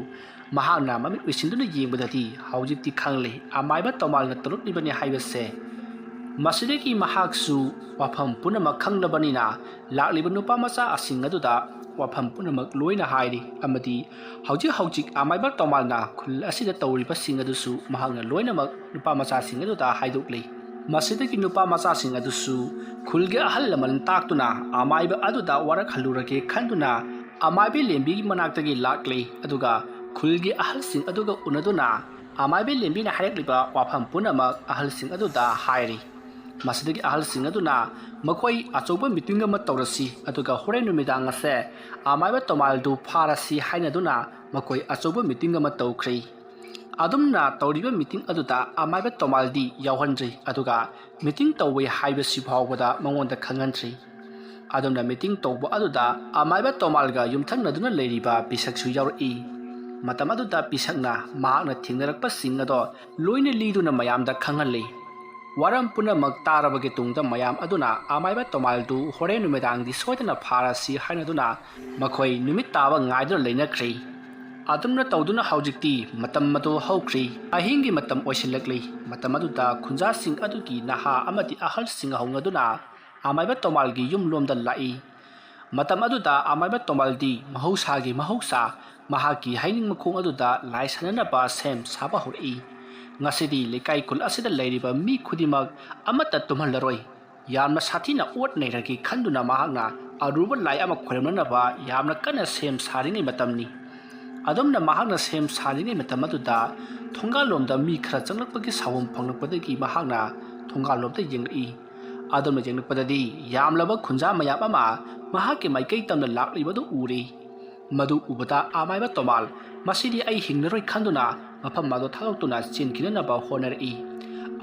ꯃꯍꯥꯛꯅ ꯃꯃꯤꯠ ꯎꯏꯁꯤꯟꯗꯨꯅ ꯌꯦꯡꯕꯗꯗꯤ ꯍꯧꯖꯤꯛꯇꯤ ꯈꯪꯂꯦ, ꯑꯃꯥꯏꯕ ꯇꯣꯃꯥꯜꯅ ꯇꯧꯔꯛꯂꯤꯕꯅꯤ ꯍꯥꯏꯕꯁꯦ꯫ ꯃꯁꯤꯗꯒꯤ ꯃꯍꯥꯛꯁꯨ ꯋꯥꯐꯝ ꯄꯨꯝꯅꯃꯛ ꯈꯪꯂꯕꯅꯤꯅ ꯂꯥꯛꯂꯤꯕ ꯅꯨꯄꯥ ꯃꯆꯥꯁꯤꯡ ꯑꯗꯨꯗ ꯋꯥꯐꯝ ꯄꯨꯝꯅꯃꯛ ꯂꯣꯏꯅ ꯍꯥꯏꯔꯤ ꯑꯃꯗꯤ ꯍꯧꯖꯤꯛ ꯍꯧꯖꯤꯛ ꯑꯃꯥꯏꯕ ꯇꯣꯃꯥꯜꯅ ꯈꯨꯜ ꯑꯁꯤꯗ ꯇꯧꯔꯤꯕꯁꯤꯡ ꯑꯗꯨꯁꯨ ꯃꯍꯥꯛꯅ ꯂꯣꯏꯅꯃꯛ ꯅꯨꯄꯥ ꯃꯆꯥꯁꯤꯡ ꯑꯗꯨꯗ ꯍꯥꯏꯗꯣꯛꯂꯤ꯫ ꯃꯁꯤꯗꯒꯤ ꯅꯨꯄꯥ ꯃꯆꯥꯁꯤꯡ ꯑꯗꯨꯁꯨ ꯈꯨꯜꯒꯤ ꯑꯍꯜ ꯂꯃꯟ ꯇꯥꯛꯇꯨꯅ ꯑꯃꯥꯏꯕ ꯑꯗꯨꯗ ꯋꯥꯔꯛꯍꯜꯂꯨꯔꯒꯦ ꯈꯟꯗꯨꯅ ꯑꯃꯥꯏꯕꯤ ꯂꯦꯝꯕꯤꯒꯤ ꯃꯅꯥꯛꯇꯒꯤ ꯂꯥꯛꯂꯤ꯫ ꯑꯗꯨꯒ ꯈꯨꯜꯒꯤ ꯑꯍꯜꯁꯤꯡ ꯑꯗꯨꯒ ꯎꯅꯗꯨꯅ ꯑꯃꯥꯏꯕꯤ ꯂꯦꯝꯕꯤꯅ ꯍꯥꯏꯔꯛꯂꯤꯕ ꯋꯥꯐꯝ ꯄꯨꯝꯅꯃꯛ ꯑꯍꯜꯁꯤꯡ ꯑꯗꯨꯗ ꯍꯥꯏꯔꯤ꯫ ꯃꯁꯤꯗꯒꯤ ꯑꯍꯜꯁꯤꯡ ꯑꯗꯨꯅ ꯃꯈꯣꯏ ꯑꯆꯧꯕ ꯃꯤꯇꯤꯡ ꯑꯃ ꯇꯧꯔꯁꯤ, ꯑꯗꯨꯒ ꯍꯣꯔꯦꯟ ꯅꯨꯃꯤꯗꯥꯡ ꯑꯁꯦ ꯑꯃꯥꯏꯕ ꯇꯣꯃꯥꯜꯗꯨ ꯐꯥꯔꯁꯤ ꯍꯥꯏꯅꯗꯨꯅ ꯃꯈꯣꯏ ꯑꯆꯧꯕ ꯃꯤꯇꯤꯡ ꯑꯃ ꯇꯧꯈ꯭ꯔꯤ꯫ ꯑꯗꯨꯝꯅ ꯇꯧꯔꯤꯕ ꯃꯤꯇꯤꯡ ꯑꯗꯨꯗ ꯑꯃꯥꯏꯕ ꯇꯣꯃꯥꯜꯗꯤ ꯌꯥꯎꯍꯟꯗ꯭ꯔꯤ, ꯑꯗꯨꯒ ꯃꯤꯇꯤꯡ ꯇꯧꯋꯦ ꯍꯥꯏꯕꯁꯤ ꯐꯥꯎꯕꯗ ꯃꯉꯣꯟꯗ ꯈꯪꯍꯟꯗ꯭ꯔꯤ꯫ ꯑꯗꯨꯝꯅ ꯃꯤꯇꯤꯡ ꯇꯧꯕ ꯑꯗꯨꯗ ꯑꯃꯥꯏꯕ ꯇꯣꯃꯥꯜꯒ ꯌꯨꯝꯊꯪꯅꯗꯨꯅ ꯂꯩꯔꯤꯕ ꯄꯤꯁꯛꯁꯨ ꯌꯥꯎꯔꯛꯏ꯫ ꯃꯇꯝ ꯑꯗꯨꯗ ꯄꯤꯁꯛꯅ ꯃꯍꯥꯛꯅ ꯊꯦꯡꯅꯔꯛꯄꯁꯤꯡ ꯑꯗꯣ ꯂꯣꯏꯅ ꯂꯤꯗꯨꯅ ꯃꯌꯥꯝꯗ ꯈꯪꯍꯜꯂꯤ꯫ ꯋꯥꯔꯝ ꯄꯨꯝꯅꯃꯛ ꯇꯥꯔꯕꯒꯤ ꯇꯨꯡꯗ ꯃꯌꯥꯝ ꯑꯗꯨꯅ ꯑꯃꯥꯏꯕ ꯇꯣꯃꯥꯜꯗꯨ ꯍꯣꯔꯦꯟ ꯅꯨꯃꯤꯗꯥꯡꯗꯤ ꯁꯣꯏꯗꯅ ꯐꯥꯔꯁꯤ ꯍꯥꯏꯅꯗꯨꯅ ꯃꯈꯣꯏ ꯅꯨꯃꯤꯠ ꯇꯥꯕ ꯉꯥꯏꯗꯨꯅ ꯂꯩꯅꯈ꯭ꯔꯤ꯫ ꯑꯗꯨꯝꯅ ꯇꯧꯗꯨꯅ ꯍꯧꯖꯤꯛꯇꯤ ꯃꯇꯝ ꯑꯗꯨ ꯍꯧꯈ꯭ꯔꯤ꯫ ꯑꯍꯤꯡꯒꯤ ꯃꯇꯝ ꯑꯣꯏꯁꯤꯜꯂꯛꯂꯤ꯫ ꯃꯇꯝ ꯑꯗꯨꯗ ꯈꯨꯟꯖꯥꯁꯤꯡ ꯑꯗꯨꯒꯤ ꯅꯍꯥ ꯑꯃꯗꯤ ꯑꯍꯜꯁꯤꯡ ꯍꯧꯅꯗꯨꯅ ꯑꯃꯥꯏꯕ ꯇꯣꯃꯥꯜꯒꯤ ꯌꯨꯝ ꯂꯣꯝꯗ ꯂꯥꯛꯏ꯫ ꯃꯇꯝ ꯑꯗꯨꯗ ꯑꯃꯥꯏꯕ ꯇꯣꯃꯥꯜꯗꯤ ꯃꯍꯧꯁꯥꯒꯤ ꯃꯍꯧꯁꯥ ꯃꯍꯥꯛꯀꯤ ꯍꯩꯅꯤꯡ ꯃꯈꯣꯡ ꯑꯗꯨꯗ ꯂꯥꯏ ꯁꯥꯟꯅꯅꯕ ꯁꯦꯝ ꯁꯥꯕ ꯍꯧꯔꯛꯏ꯫ ꯉꯁꯤꯗꯤ ꯂꯩꯀꯥꯏ ꯈꯨꯜ ꯑꯁꯤꯗ ꯂꯩꯔꯤꯕ ꯃꯤ ꯈꯨꯗꯤꯡꯃꯛ ꯑꯃꯠꯇ ꯇꯨꯝꯍꯜꯂꯔꯣꯏ, ꯌꯥꯝꯅ ꯁꯥꯊꯤꯅ ꯑꯣꯠ ꯅꯩꯔꯒꯦ ꯈꯟꯗꯨꯅ ꯃꯍꯥꯛꯅ ꯑꯔꯨꯕ ꯂꯥꯏ ꯑꯃ ꯈꯣꯏꯔꯝꯅꯅꯕ ꯌꯥꯝꯅ ꯀꯟꯅ ꯁꯦꯝ ꯁꯥꯔꯤꯉꯩ ꯃꯇꯝꯅꯤ꯫ ꯑꯗꯨꯝꯅ ꯃꯍꯥꯛꯅ ꯁꯦꯝ ꯁꯥꯔꯤꯉꯩ ꯃꯇꯝ ꯑꯗꯨꯗ ꯊꯣꯡꯒꯥꯜꯂꯣꯝꯗ ꯃꯤ ꯈꯔ ꯆꯪꯂꯛꯄꯒꯤ ꯁꯥꯎꯝ ꯐꯪꯂꯛꯄꯗꯒꯤ ꯃꯍꯥꯛꯅ ꯊꯣꯡꯒꯥꯜꯂꯣꯝꯗ ꯌꯦꯡꯂꯛꯏ꯫ ꯑꯗꯨꯝꯅ ꯌꯦꯡꯂꯛꯄꯗꯗꯤ ꯌꯥꯝꯂꯕ ꯈꯨꯟꯖꯥ ꯃꯌꯥꯝ ꯑꯃ ꯃꯍꯥꯛꯀꯤ ꯃꯥꯏꯀꯩ ꯇꯝꯅ ꯂꯥꯛꯂꯤꯕꯗꯨ ꯎꯔꯦ꯫ ꯃꯗꯨ ꯎꯕꯗ ꯑꯃꯥꯏꯕ ꯇꯣꯃꯥꯜ, "ꯃꯁꯤꯗꯤ ꯑꯩ ꯍꯤꯡꯂꯔꯣꯏ" ꯈꯟꯗꯨꯅ ꯃꯐꯝ ꯑꯗꯨ ꯊꯥꯗꯣꯛꯇꯨꯅ ꯆꯦꯟꯈꯤꯅꯅꯕ ꯍꯣꯠꯅꯔꯛꯏ꯫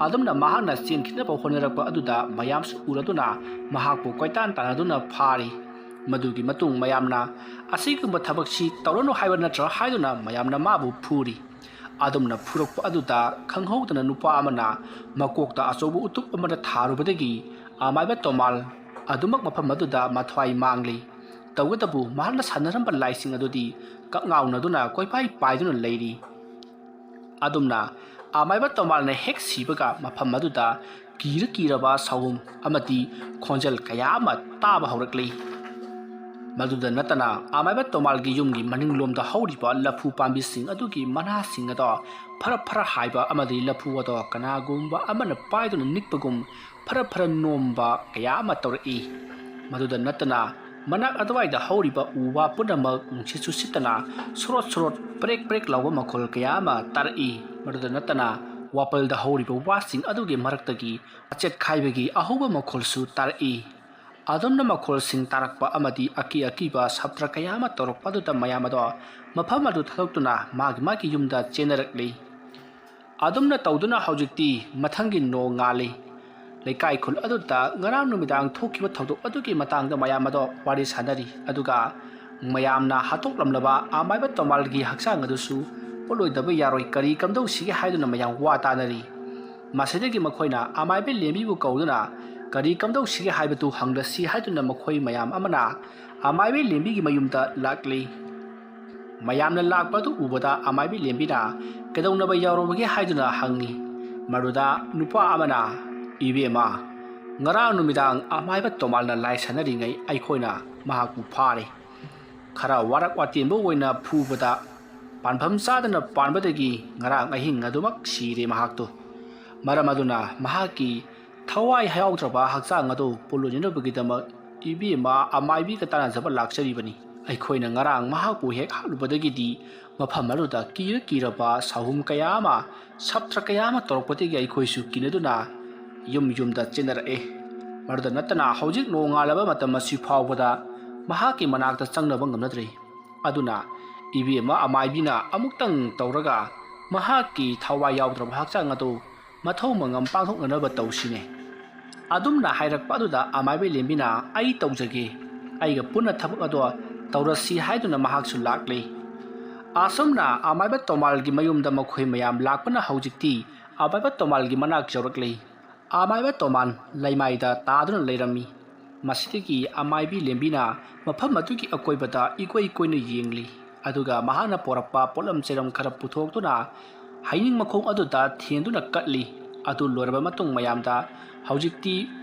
ꯑꯗꯨꯝꯅ ꯃꯍꯥꯛꯅ ꯆꯦꯟꯈꯤꯅꯕ ꯍꯣꯠꯅꯔꯛꯄ ꯑꯗꯨꯗ ꯃꯌꯥꯝꯁꯨ ꯎꯔꯗꯨꯅ ꯃꯍꯥꯛꯄꯨ ꯀꯣꯏꯇꯥꯟ ꯇꯥꯟꯅꯗꯨꯅ ꯐꯥꯔꯤ꯫ ꯃꯗꯨꯒꯤ ꯃꯇꯨꯡ ꯃꯌꯥꯝꯅ ꯑꯁꯤꯒꯨꯝꯕ ꯊꯕꯛꯁꯤ ꯇꯧꯔꯅꯨ ꯍꯥꯏꯕ ꯅꯠꯇ꯭ꯔꯥ ꯍꯥꯏꯗꯨꯅ ꯃꯌꯥꯝꯅ ꯃꯥꯕꯨ ꯐꯨꯔꯤ꯫ ꯑꯗꯨꯝꯅ ꯐꯨꯔꯛꯄ ꯑꯗꯨꯗ ꯈꯪꯍꯧꯗꯅ ꯅꯨꯄꯥ ꯑꯃꯅ ꯃꯀꯣꯛꯇ ꯑꯆꯧꯕ ꯎꯇꯨꯞ ꯑꯃꯅ ꯊꯥꯔꯨꯕꯗꯒꯤ ꯑꯃꯥꯏꯕ ꯇꯣꯃꯥꯜ ꯑꯗꯨꯃꯛ ꯃꯐꯝ ꯑꯗꯨꯗ ꯃꯊ꯭ꯋꯥꯏ ꯃꯥꯡꯂꯤ꯫ ꯇꯧꯕꯇꯕꯨ ꯃꯍꯥꯛꯅ ꯁꯥꯟꯅꯔꯝꯕ ꯂꯥꯏꯁꯤꯡ ꯑꯗꯨꯗꯤ ꯀꯛꯉꯥꯎꯅꯗꯨꯅ ꯀꯣꯏꯄꯥꯏ ꯄꯥꯏꯗꯨꯅ ꯂꯩꯔꯤ꯫ ꯑꯗꯨꯝꯅ ꯑꯃꯥꯏꯕ ꯇꯣꯃꯥꯜꯅ ꯍꯦꯛ ꯁꯤꯕꯒ ꯃꯐꯝ ꯑꯗꯨꯗ ꯀꯤꯔ ꯀꯤꯔꯕ ꯁꯥꯎꯍꯨꯝ ꯑꯃꯗꯤ ꯈꯣꯟꯖꯦꯜ ꯀꯌꯥ ꯑꯃ ꯇꯥꯕ ꯍꯧꯔꯛꯂꯤ꯫ ꯃꯗꯨꯗ ꯅꯠꯇꯅ ꯑꯃꯥꯏꯕ ꯇꯣꯃꯥꯜꯒꯤ ꯌꯨꯝꯒꯤ ꯃꯅꯤꯡꯂꯣꯝꯗ ꯍꯧꯔꯤꯕ ꯂꯐꯨ ꯄꯥꯝꯕꯤꯁꯤꯡ ꯑꯗꯨꯒꯤ ꯃꯅꯥꯁꯤꯡ ꯑꯗꯣ ꯐꯔꯞ ꯐꯔꯞ ꯍꯥꯏꯕ ꯑꯃꯗꯤ ꯂꯐꯨ ꯑꯗꯣ ꯀꯅꯥꯒꯨꯝꯕ ꯑꯃꯅ ꯄꯥꯏꯗꯨꯅ ꯅꯤꯛꯄꯒꯨꯝ ꯐꯔꯞ ꯐꯔꯞ ꯅꯣꯝꯕ ꯀꯌꯥ ꯑꯃ ꯇꯧꯔꯛꯏ꯫ ꯃꯗꯨꯗ ꯅꯠꯇꯅ ꯃꯅꯥꯛ ꯑꯗꯨꯋꯥꯏꯗ ꯍꯧꯔꯤꯕ ꯎ ꯋꯥ ꯄꯨꯝꯅꯃꯛ ꯅꯨꯡꯁꯤꯠꯁꯨ ꯁꯤꯠꯇꯅ ꯁꯣꯔꯣꯠ ꯁꯣꯔꯣꯠ ꯄ꯭ꯔꯦꯛ ꯄ꯭ꯔꯦꯛ ꯂꯥꯎꯕ ꯃꯈꯣꯜ ꯀꯌꯥ ꯑꯃ ꯇꯥꯔꯛꯏ꯫ ꯃꯗꯨꯗ ꯅꯠꯇꯅ ꯋꯥꯄꯜꯗ ꯍꯧꯔꯤꯕ ꯋꯥꯁꯤꯡ ꯑꯗꯨꯒꯤ ꯃꯔꯛꯇꯒꯤ ꯑꯆꯦꯠꯈꯥꯏꯕꯒꯤ ꯑꯍꯧꯕ ꯃꯈꯣꯜꯁꯨ ꯇꯥꯔꯛꯏ꯫ ꯑꯗꯨꯝꯅ ꯃꯈꯣꯜꯁꯤꯡ ꯇꯥꯔꯛꯄ ꯑꯃꯗꯤ ꯑꯀꯤ ꯑꯀꯤꯕ ꯁꯥꯇ꯭ꯔ ꯀꯌꯥ ꯑꯃ ꯇꯧꯔꯛꯄ ꯑꯗꯨꯗ ꯃꯌꯥꯝ ꯑꯗꯣ ꯃꯐꯝ ꯑꯗꯨ ꯊꯥꯗꯣꯛꯇꯨꯅ ꯃꯥꯒꯤ ꯃꯥꯒꯤ ꯌꯨꯝꯗ ꯆꯦꯟꯅꯔꯛꯂꯤ꯫ ꯑꯗꯨꯝꯅ ꯇꯧꯗꯨꯅ ꯍꯧꯖꯤꯛꯇꯤ ꯃꯊꯪꯒꯤ ꯅꯣꯡ ꯉꯥꯜꯂꯤ꯫ ꯂꯩꯀꯥꯏ ꯈꯨꯜ ꯑꯗꯨꯗ ꯉꯔꯥꯡ ꯅꯨꯃꯤꯗꯥꯡ ꯊꯣꯛꯈꯤꯕ ꯊꯧꯗꯣꯛ ꯑꯗꯨꯒꯤ ꯃꯇꯥꯡꯗ ꯃꯌꯥꯝ ꯑꯗꯣ ꯋꯥꯔꯤ ꯁꯥꯅꯔꯤ꯫ ꯑꯗꯨꯒ ꯃꯌꯥꯝꯅ ꯍꯥꯠꯇꯣꯛꯂꯝꯂꯕ ꯑꯃꯥꯏꯕ ꯇꯣꯃꯥꯜꯒꯤ ꯍꯛꯆꯥꯡ ꯑꯗꯨꯁꯨ ꯄꯣꯠꯂꯣꯏꯗꯕ ꯌꯥꯔꯣꯏ, ꯀꯔꯤ ꯀꯝꯗꯧꯁꯤꯒꯦ ꯍꯥꯏꯗꯨꯅ ꯃꯌꯥꯝ ꯋꯥ ꯇꯥꯅꯔꯤ꯫ ꯃꯁꯤꯗꯒꯤ ꯃꯈꯣꯏꯅ ꯑꯃꯥꯏꯕ ꯂꯦꯝꯕꯤꯕꯨ ꯀꯧꯗꯨꯅ ꯀꯔꯤ ꯀꯝꯗꯧꯁꯤꯒꯦ ꯍꯥꯏꯕꯗꯨ ꯍꯪꯂꯁꯤ ꯍꯥꯏꯗꯨꯅ ꯃꯈꯣꯏ ꯃꯌꯥꯝ ꯑꯃꯅ ꯑꯃꯥꯏꯕ ꯂꯦꯝꯕꯤꯒꯤ ꯃꯌꯨꯝꯗ ꯂꯥꯛꯂꯤ꯫ ꯃꯌꯥꯝꯅ ꯂꯥꯛꯄ ꯑꯗꯨ ꯎꯕꯗ ꯑꯃꯥꯏꯕꯤ ꯂꯦꯝꯕꯤꯅ ꯀꯩꯗꯧꯅꯕ ꯌꯥꯎꯔꯕꯒꯦ ꯍꯥꯏꯗꯨꯅ ꯍꯪꯉꯤ꯫ ꯃꯗꯨꯗ ꯅꯨꯄꯥ ꯑꯃꯅ, "ꯏꯕꯦꯝꯃ, ꯉꯔꯥꯡ ꯅꯨꯃꯤꯗꯥꯡ ꯑꯃꯥꯏꯕ ꯇꯣꯃꯥꯜꯅ ꯂꯥꯏ ꯁꯥꯟꯅꯔꯤꯉꯩ ꯑꯩꯈꯣꯏꯅ ꯃꯍꯥꯛꯄꯨ ꯐꯥꯔꯦ꯫ ꯈꯔ ꯋꯥꯔꯛ ꯋꯥꯇꯦꯝꯕ ꯑꯣꯏꯅ ꯐꯨꯕꯗ ꯄꯥꯟꯐꯝ ꯆꯥꯗꯅ ꯄꯥꯟꯕꯗꯒꯤ ꯉꯔꯥꯡ ꯑꯍꯤꯡ ꯑꯗꯨꯃꯛ ꯁꯤꯔꯦ ꯃꯍꯥꯛꯇꯨ꯫ ꯃꯔꯝ ꯑꯗꯨꯅ ꯃꯍꯥꯛꯀꯤ ꯊꯋꯥꯏ ꯌꯥꯎꯗ꯭ꯔꯕ ꯍꯛꯆꯥꯡ ꯑꯗꯨ ꯄꯣꯜꯂꯣꯏꯅꯅꯕꯒꯤꯗꯃꯛ ꯏꯕꯦꯝꯃ ꯑꯃꯥꯏꯕꯤꯒ ꯇꯥꯟꯅꯖꯕ ꯂꯥꯛꯆꯔꯤꯕꯅꯤ꯫ ꯑꯩꯈꯣꯏꯅ ꯉꯔꯥꯡ ꯃꯍꯥꯛꯄꯨ ꯍꯦꯛ ꯍꯥꯠꯂꯨꯕꯗꯒꯤꯗꯤ ꯃꯐꯝ ꯑꯗꯨꯗ ꯀꯤꯔ ꯀꯤꯔꯕ ꯁꯥꯍꯨꯝ ꯀꯌꯥ ꯑꯃ, ꯁꯥꯇ꯭ꯔ ꯀꯌꯥ ꯑꯃ ꯇꯧꯔꯛꯄꯗꯒꯤ ꯑꯩꯈꯣꯏꯁꯨ ꯀꯤꯅꯗꯨꯅ ꯌꯨꯝ ꯌꯨꯝꯗ ꯆꯦꯟꯅꯔꯛꯑꯦ꯫ ꯃꯗꯨꯗ ꯅꯠꯇꯅ ꯍꯧꯖꯤꯛ ꯅꯣꯡꯉꯥꯜꯂꯕ ꯃꯇꯝ ꯑꯁꯤ ꯐꯥꯎꯕꯗ ꯃꯍꯥꯛꯀꯤ ꯃꯅꯥꯛꯇ ꯆꯪꯅꯕ ꯉꯝꯅꯗ꯭ꯔꯤ꯫ ꯑꯗꯨꯅ ꯏꯕꯦꯝꯃ ꯑꯃꯥꯏꯕꯤꯅ ꯑꯃꯨꯛꯇꯪ ꯇꯧꯔꯒ ꯃꯍꯥꯛꯀꯤ ꯊꯋꯥꯏ ꯌꯥꯎꯗ꯭ꯔꯕ ꯍꯛꯆꯥꯡ ꯑꯗꯨ ꯃꯊꯧ ꯃꯉꯝ ꯄꯥꯡꯊꯣꯛꯅꯅꯕ ꯇꯧꯁꯤꯅꯦ꯫" ꯑꯗꯨꯝꯅ ꯍꯥꯏꯔꯛꯄ ꯑꯗꯨꯗ ꯑꯃꯥꯏꯕꯤ ꯂꯦꯝꯕꯤꯅ, "ꯑꯩ ꯇꯧꯖꯒꯦ, ꯑꯩꯒ ꯄꯨꯟꯅ ꯊꯕꯛ ꯑꯗꯣ ꯇꯧꯔꯁꯤ" ꯍꯥꯏꯗꯨꯅ ꯃꯍꯥꯛꯁꯨ ꯂꯥꯛꯂꯤ꯫ ꯑꯁꯨꯝꯅ ꯑꯃꯥꯏꯕ ꯇꯣꯃꯥꯜꯒꯤ ꯃꯌꯨꯝꯗ ꯃꯈꯣꯏ ꯃꯌꯥꯝ ꯂꯥꯛꯄꯅ ꯍꯧꯖꯤꯛꯇꯤ ꯑꯃꯥꯏꯕ ꯇꯣꯃꯥꯜꯒꯤ ꯃꯅꯥꯛ ꯌꯧꯔꯛꯂꯤ꯫ ꯑꯃꯥꯏꯕ ꯇꯣꯃꯥꯟ ꯂꯩꯃꯥꯏꯗ ꯇꯥꯗꯨꯅ ꯂꯩꯔꯝꯃꯤ꯫ ꯃꯁꯤꯗꯒꯤ ꯑꯃꯥꯏꯕꯤ ꯂꯦꯝꯕꯤꯅ ꯃꯐꯝ ꯑꯗꯨꯒꯤ ꯑꯀꯣꯏꯕꯗ ꯏꯀꯣꯏ ꯀꯣꯏꯅ ꯌꯦꯡꯂꯤ꯫ ꯑꯗꯨꯒ ꯃꯍꯥꯛꯅ ꯄꯣꯔꯛꯄ ꯄꯣꯠꯂꯝ ꯆꯩꯔꯝ ꯈꯔ ꯄꯨꯊꯣꯛꯇꯨꯅ ꯍꯩꯅꯤꯡ ꯃꯈꯣꯡ ꯑꯗꯨꯗ ꯊꯦꯟꯗꯨꯅ ꯀꯠꯂꯤ꯫ ꯑꯗꯨ ꯂꯣꯏꯔꯕ ꯃꯇꯨꯡ ꯃꯌꯥꯝꯗ, "ꯍꯧꯖꯤꯛꯇꯤ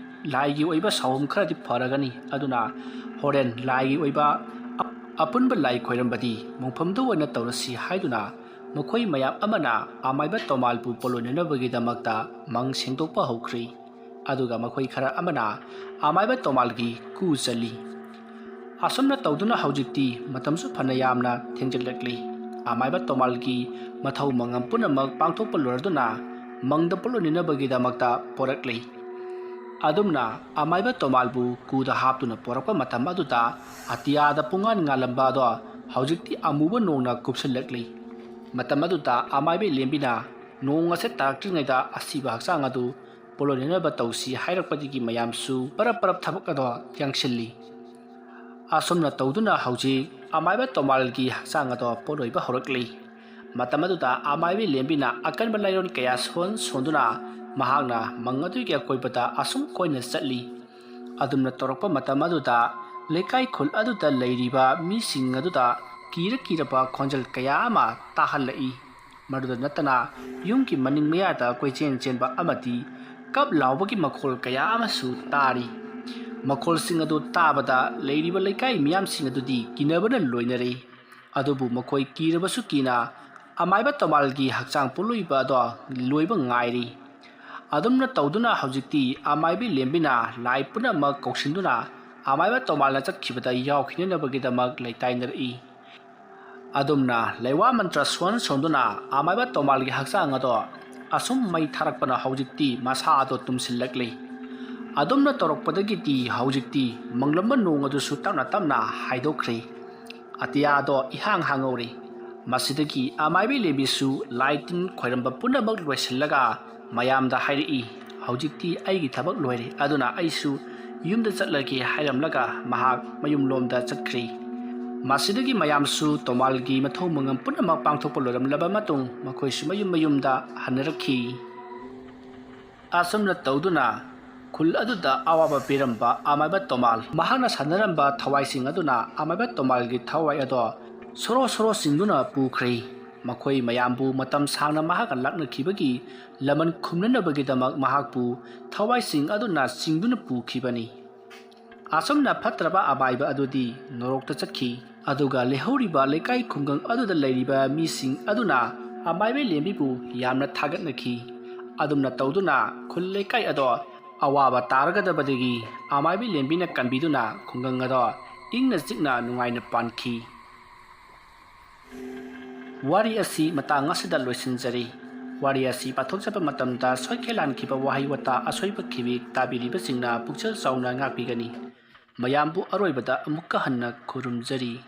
ꯂꯥꯏꯒꯤ ꯑꯣꯏꯕ ꯁꯥꯎꯍꯨꯝ ꯈꯔꯗꯤ ꯐꯔꯒꯅꯤ, ꯑꯗꯨꯅ ꯍꯣꯔꯦꯟ ꯂꯥꯏꯒꯤ ꯑꯣꯏꯕ ꯑ-, ꯑꯄꯨꯟꯕ ꯂꯥꯏ ꯈꯣꯏꯔꯝꯕꯗꯤ ꯃꯣꯡꯐꯝꯗ ꯑꯣꯏꯅ ꯇꯧꯔꯁꯤ" ꯍꯥꯏꯗꯨꯅ ꯃꯈꯣꯏ ꯃꯌꯥꯝ ꯑꯃꯅ ꯑꯃꯥꯏꯕ ꯇꯣꯃꯥꯜꯕꯨ ꯄꯣꯂꯣꯏꯅꯅꯕꯒꯤꯗꯃꯛꯇ ꯃꯪ ꯁꯦꯡꯗꯣꯛꯄ ꯍꯧꯈ꯭ꯔꯤ꯫ ꯑꯗꯨꯒ ꯃꯈꯣꯏ ꯈꯔ ꯑꯃꯅ ꯑꯃꯥꯏꯕ ꯇꯣꯃꯥꯜꯒꯤ ꯀꯨ ꯆꯜꯂꯤ꯫ ꯑꯁꯨꯝꯅ ꯇꯧꯗꯨꯅ ꯍꯧꯖꯤꯛꯇꯤ ꯃꯇꯝꯁꯨ ꯐꯅ ꯌꯥꯝꯅ ꯊꯦꯡꯖꯤꯜꯂꯛꯂꯤ꯫ ꯑꯃꯥꯏꯕ ꯇꯣꯃꯥꯜꯒꯤ ꯃꯊꯧ ꯃꯉꯝ ꯄꯨꯝꯅꯃꯛ ꯄꯥꯡꯊꯣꯛꯄ ꯂꯣꯏꯔꯗꯨꯅ ꯃꯪꯗ ꯄꯣꯠꯂꯣꯏꯅꯅꯕꯒꯤꯗꯃꯛꯇ ꯄꯣꯔꯛꯂꯤ꯫ ꯑꯗꯨꯝꯅ ꯑꯃꯥꯏꯕ ꯇꯣꯃꯥꯜꯕꯨ ꯀꯨꯗ ꯍꯥꯞꯇꯨꯅ ꯄꯣꯔꯛꯄ ꯃꯇꯝ ꯑꯗꯨꯗ ꯑꯇꯤꯌꯥꯗ ꯄꯨꯡꯉꯥꯟ ꯉꯥꯜꯂꯝꯕ ꯑꯗꯣ ꯍꯧꯖꯤꯛꯇꯤ ꯑꯃꯨꯕ ꯅꯣꯡꯅ ꯀꯨꯞꯁꯤꯜꯂꯛꯂꯤ꯫ ꯃꯇꯝ ꯑꯗꯨꯗ ꯑꯃꯥꯏꯕ ꯂꯦꯝꯕꯤꯅ ꯅꯣꯡ ꯑꯁꯦ ꯇꯥꯔꯛꯇ꯭ꯔꯤꯉꯩꯗ ꯑꯁꯤꯕ ꯍꯛꯆꯥꯡ ꯑꯗꯨ ꯄꯣꯠꯂꯣꯏꯅꯅꯕ ꯇꯧꯁꯤ ꯍꯥꯏꯔꯛꯄꯗꯒꯤ ꯃꯌꯥꯝꯁꯨ ꯄꯔꯞ ꯄꯔꯞ ꯊꯕꯛ ꯑꯗꯣ ꯌꯥꯡꯁꯤꯜꯂꯤ꯫ ꯑꯁꯨꯝꯅ ꯇꯧꯗꯨꯅ ꯍꯧꯖꯤꯛ ꯑꯃꯥꯏꯕ ꯇꯣꯃꯥꯜꯒꯤ ꯍꯛꯆꯥꯡ ꯑꯗꯣ ꯄꯣꯠꯂꯣꯏꯕ ꯍꯧꯔꯛꯂꯤ꯫ ꯃꯇꯝ ꯑꯗꯨꯗ ꯑꯃꯥꯏꯕꯤ ꯂꯦꯝꯕꯤꯅ ꯑꯀꯟꯕ ꯂꯥꯏꯑꯣꯟ ꯀꯌꯥ ꯁꯣꯟ ꯁꯣꯟꯗꯨꯅ ꯃꯍꯥꯛꯅ ꯃꯪ ꯑꯗꯨꯒꯤ ꯑꯀꯣꯏꯕꯗ ꯑꯁꯨꯝ ꯀꯣꯏꯅ ꯆꯠꯂꯤ꯫ ꯑꯗꯨꯝꯅ ꯇꯧꯔꯛꯄ ꯃꯇꯝ ꯑꯗꯨꯗ ꯂꯩꯀꯥꯏ ꯈꯨꯜ ꯑꯗꯨꯗ ꯂꯩꯔꯤꯕ ꯃꯤꯁꯤꯡ ꯑꯗꯨꯗ ꯀꯤꯔ ꯀꯤꯔꯕ ꯈꯣꯟꯖꯦꯜ ꯀꯌꯥ ꯑꯃ ꯇꯥꯍꯜꯂꯛꯏ꯫ ꯃꯗꯨꯗ ꯅꯠꯇꯅ ꯌꯨꯝꯒꯤ ꯃꯅꯤꯡ ꯃꯌꯥꯗ ꯀꯣꯏꯆꯦꯟ ꯆꯦꯟꯕ ꯑꯃꯗꯤ ꯀꯞ ꯂꯥꯎꯕꯒꯤ ꯃꯈꯣꯜ ꯀꯌꯥ ꯑꯃꯁꯨ ꯇꯥꯔꯤ꯫ ꯃꯈꯣꯜꯁꯤꯡ ꯑꯗꯨ ꯇꯥꯕꯗ ꯂꯩꯔꯤꯕ ꯂꯩꯀꯥꯏ ꯃꯤꯌꯥꯝꯁꯤꯡ ꯑꯗꯨꯗꯤ ꯀꯤꯅꯕꯅ ꯂꯣꯏꯅꯔꯦ꯫ ꯑꯗꯨꯕꯨ ꯃꯈꯣꯏ ꯀꯤꯔꯕꯁꯨ ꯀꯤꯅ ꯑꯃꯥꯏꯕ ꯇꯣꯃꯥꯜꯒꯤ ꯍꯛꯆꯥꯡ ꯄꯣꯠꯂꯣꯏꯕ ꯑꯗꯣ ꯂꯣꯏꯕ ꯉꯥꯏꯔꯤ꯫ ꯑꯗꯨꯝꯅ ꯇꯧꯗꯨꯅ ꯍꯧꯖꯤꯛꯇꯤ ꯑꯃꯥꯏꯕꯤ ꯂꯦꯝꯕꯤꯅ ꯂꯥꯏ ꯄꯨꯝꯅꯃꯛ ꯀꯧꯁꯤꯟꯗꯨꯅ ꯑꯃꯥꯏꯕ ꯇꯣꯃꯥꯜꯅ ꯆꯠꯈꯤꯕꯗ ꯌꯥꯎꯈꯤꯅꯅꯕꯒꯤꯗꯃꯛ ꯂꯩꯇꯥꯏꯅꯔꯛꯏ꯫ ꯑꯗꯨꯝꯅ ꯂꯩꯋꯥ ꯃꯟꯇ꯭ꯔ ꯁꯣꯟ ꯁꯣꯟꯗꯨꯅ ꯑꯃꯥꯏꯕ ꯇꯣꯃꯥꯜꯒꯤ ꯍꯛꯆꯥꯡ ꯑꯗꯣ ꯑꯁꯨꯝ ꯃꯩ ꯊꯥꯔꯛꯄꯅ ꯍꯧꯖꯤꯛꯇꯤ ꯃꯁꯥ ꯑꯗꯣ ꯇꯨꯝꯁꯤꯜꯂꯛꯂꯤ꯫ ꯑꯗꯨꯝꯅ ꯇꯧꯔꯛꯄꯗꯒꯤꯗꯤ ꯍꯧꯖꯤꯛꯇꯤ ꯃꯪꯂꯝꯕ ꯅꯣꯡ ꯑꯗꯨꯁꯨ ꯇꯞꯅ ꯇꯞꯅ ꯍꯥꯏꯗꯣꯛꯈ꯭ꯔꯦ꯫ ꯑꯇꯤꯌꯥꯗꯣ ꯏꯍꯥꯡ ꯍꯥꯡꯍꯧꯔꯦ꯫ ꯃꯁꯤꯗꯒꯤ ꯑꯃꯥꯏꯕꯤ ꯂꯦꯝꯕꯤꯁꯨ ꯂꯥꯏ ꯇꯤꯟ ꯈꯣꯏꯔꯝꯕ ꯄꯨꯝꯅꯃꯛ ꯂꯣꯏꯁꯤꯜꯂꯒ ꯃꯌꯥꯝꯗ ꯍꯥꯏꯔꯛꯏ, "ꯍꯧꯖꯤꯛꯇꯤ ꯑꯩꯒꯤ ꯊꯕꯛ ꯂꯣꯏꯔꯦ, ꯑꯗꯨꯅ ꯑꯩꯁꯨ ꯌꯨꯝꯗ ꯆꯠꯂꯒꯦ" ꯍꯥꯏꯔꯝꯂꯒ ꯃꯍꯥꯛ ꯃꯌꯨꯝꯂꯣꯝꯗ ꯆꯠꯈ꯭ꯔꯦ꯫ ꯃꯁꯤꯗꯒꯤ ꯃꯌꯥꯝꯁꯨ ꯇꯣꯃꯥꯜꯒꯤ ꯃꯊꯧ ꯃꯉꯝ ꯄꯨꯝꯅꯃꯛ ꯄꯥꯡꯊꯣꯛꯄ ꯂꯣꯏꯔꯝꯂꯕ ꯃꯇꯨꯡ ꯃꯈꯣꯏꯁꯨ ꯃꯌꯨꯝ ꯃꯌꯨꯝꯗ ꯍꯟꯅꯔꯛꯈꯤ꯫ ꯑꯁꯨꯝꯅ ꯇꯧꯗꯨꯅ ꯈꯨꯜ ꯑꯗꯨꯗ ꯑꯋꯥꯕ ꯄꯤꯔꯝꯕ ꯑꯃꯥꯏꯕ ꯇꯣꯃꯥꯜ, ꯃꯍꯥꯛꯅ ꯁꯥꯟꯅꯔꯝꯕ ꯊꯋꯥꯏꯁꯤꯡ ꯑꯗꯨꯅ ꯑꯃꯥꯏꯕ ꯇꯣꯃꯥꯜꯒꯤ ꯊꯋꯥꯏ ꯑꯗꯣ ꯁꯣꯔꯣ ꯁꯣꯔꯣ ꯆꯤꯡꯗꯨꯅ ꯄꯨꯈ꯭ꯔꯦ꯫ ꯃꯈꯣꯏ ꯃꯌꯥꯝꯕꯨ ꯃꯇꯝ ꯁꯥꯡꯅ ꯃꯍꯥꯛꯀ ꯂꯥꯛꯅꯈꯤꯕꯒꯤ ꯂꯃꯟ ꯈꯨꯝꯅꯅꯕꯒꯤꯗꯃꯛ ꯃꯍꯥꯛꯄꯨ ꯊꯋꯥꯏꯁꯤꯡ ꯑꯗꯨꯅ ꯆꯤꯡꯗꯨꯅ ꯄꯨꯈꯤꯕꯅꯤ꯫ ꯑꯁꯨꯝꯅ ꯐꯠꯇ꯭ꯔꯕ ꯑꯃꯥꯏꯕ ꯑꯗꯨꯗꯤ ꯅꯣꯔꯣꯛꯇ ꯆꯠꯈꯤ꯫ ꯑꯗꯨꯒ ꯂꯩꯍꯧꯔꯤꯕ ꯂꯩꯀꯥꯏ ꯈꯨꯡꯒꯪ ꯑꯗꯨꯗ ꯂꯩꯔꯤꯕ ꯃꯤꯁꯤꯡ ꯑꯗꯨꯅ ꯑꯃꯥꯏꯕ ꯂꯦꯝꯕꯤꯕꯨ ꯌꯥꯝꯅ ꯊꯥꯒꯠꯅꯈꯤ꯫ ꯑꯗꯨꯝꯅ ꯇꯧꯗꯨꯅ ꯈꯨꯜ ꯂꯩꯀꯥꯏ ꯑꯗꯣ ꯑꯋꯥꯕ ꯇꯥꯔꯒꯗꯕꯗꯒꯤ ꯑꯃꯥꯏꯕ ꯂꯦꯝꯕꯤꯅ ꯀꯟꯕꯤꯗꯨꯅ ꯈꯨꯡꯒꯪ ꯑꯗꯣ ꯏꯪꯅ ꯆꯤꯛꯅ ꯅꯨꯡꯉꯥꯏꯅ ꯄꯥꯟꯈꯤ꯫ ꯋꯥꯔꯤ ꯑꯁꯤ ꯃꯇꯥꯡ ꯑꯁꯤꯗ ꯂꯣꯏꯁꯤꯟꯖꯔꯤ꯫ ꯋꯥꯔꯤ ꯑꯁꯤ ꯄꯥꯊꯣꯛꯆꯕ ꯃꯇꯝꯗ ꯁꯣꯏꯈꯦ ꯂꯥꯟꯈꯤꯕ ꯋꯥꯍꯩ ꯋꯥꯇꯥ ꯑꯁꯣꯏꯕ ꯈꯤꯕꯤ ꯇꯥꯕꯤꯔꯤꯕꯁꯤꯡꯅ ꯄꯨꯛꯆꯦꯜ ꯆꯥꯎꯅ ꯉꯥꯛꯄꯤꯒꯅꯤ꯫ ꯃꯌꯥꯝꯕꯨ ꯑꯔꯣꯏꯕꯗ ꯑꯃꯨꯛꯀ ꯍꯟꯅ ꯈꯨꯔꯨꯝꯖꯔꯤ꯫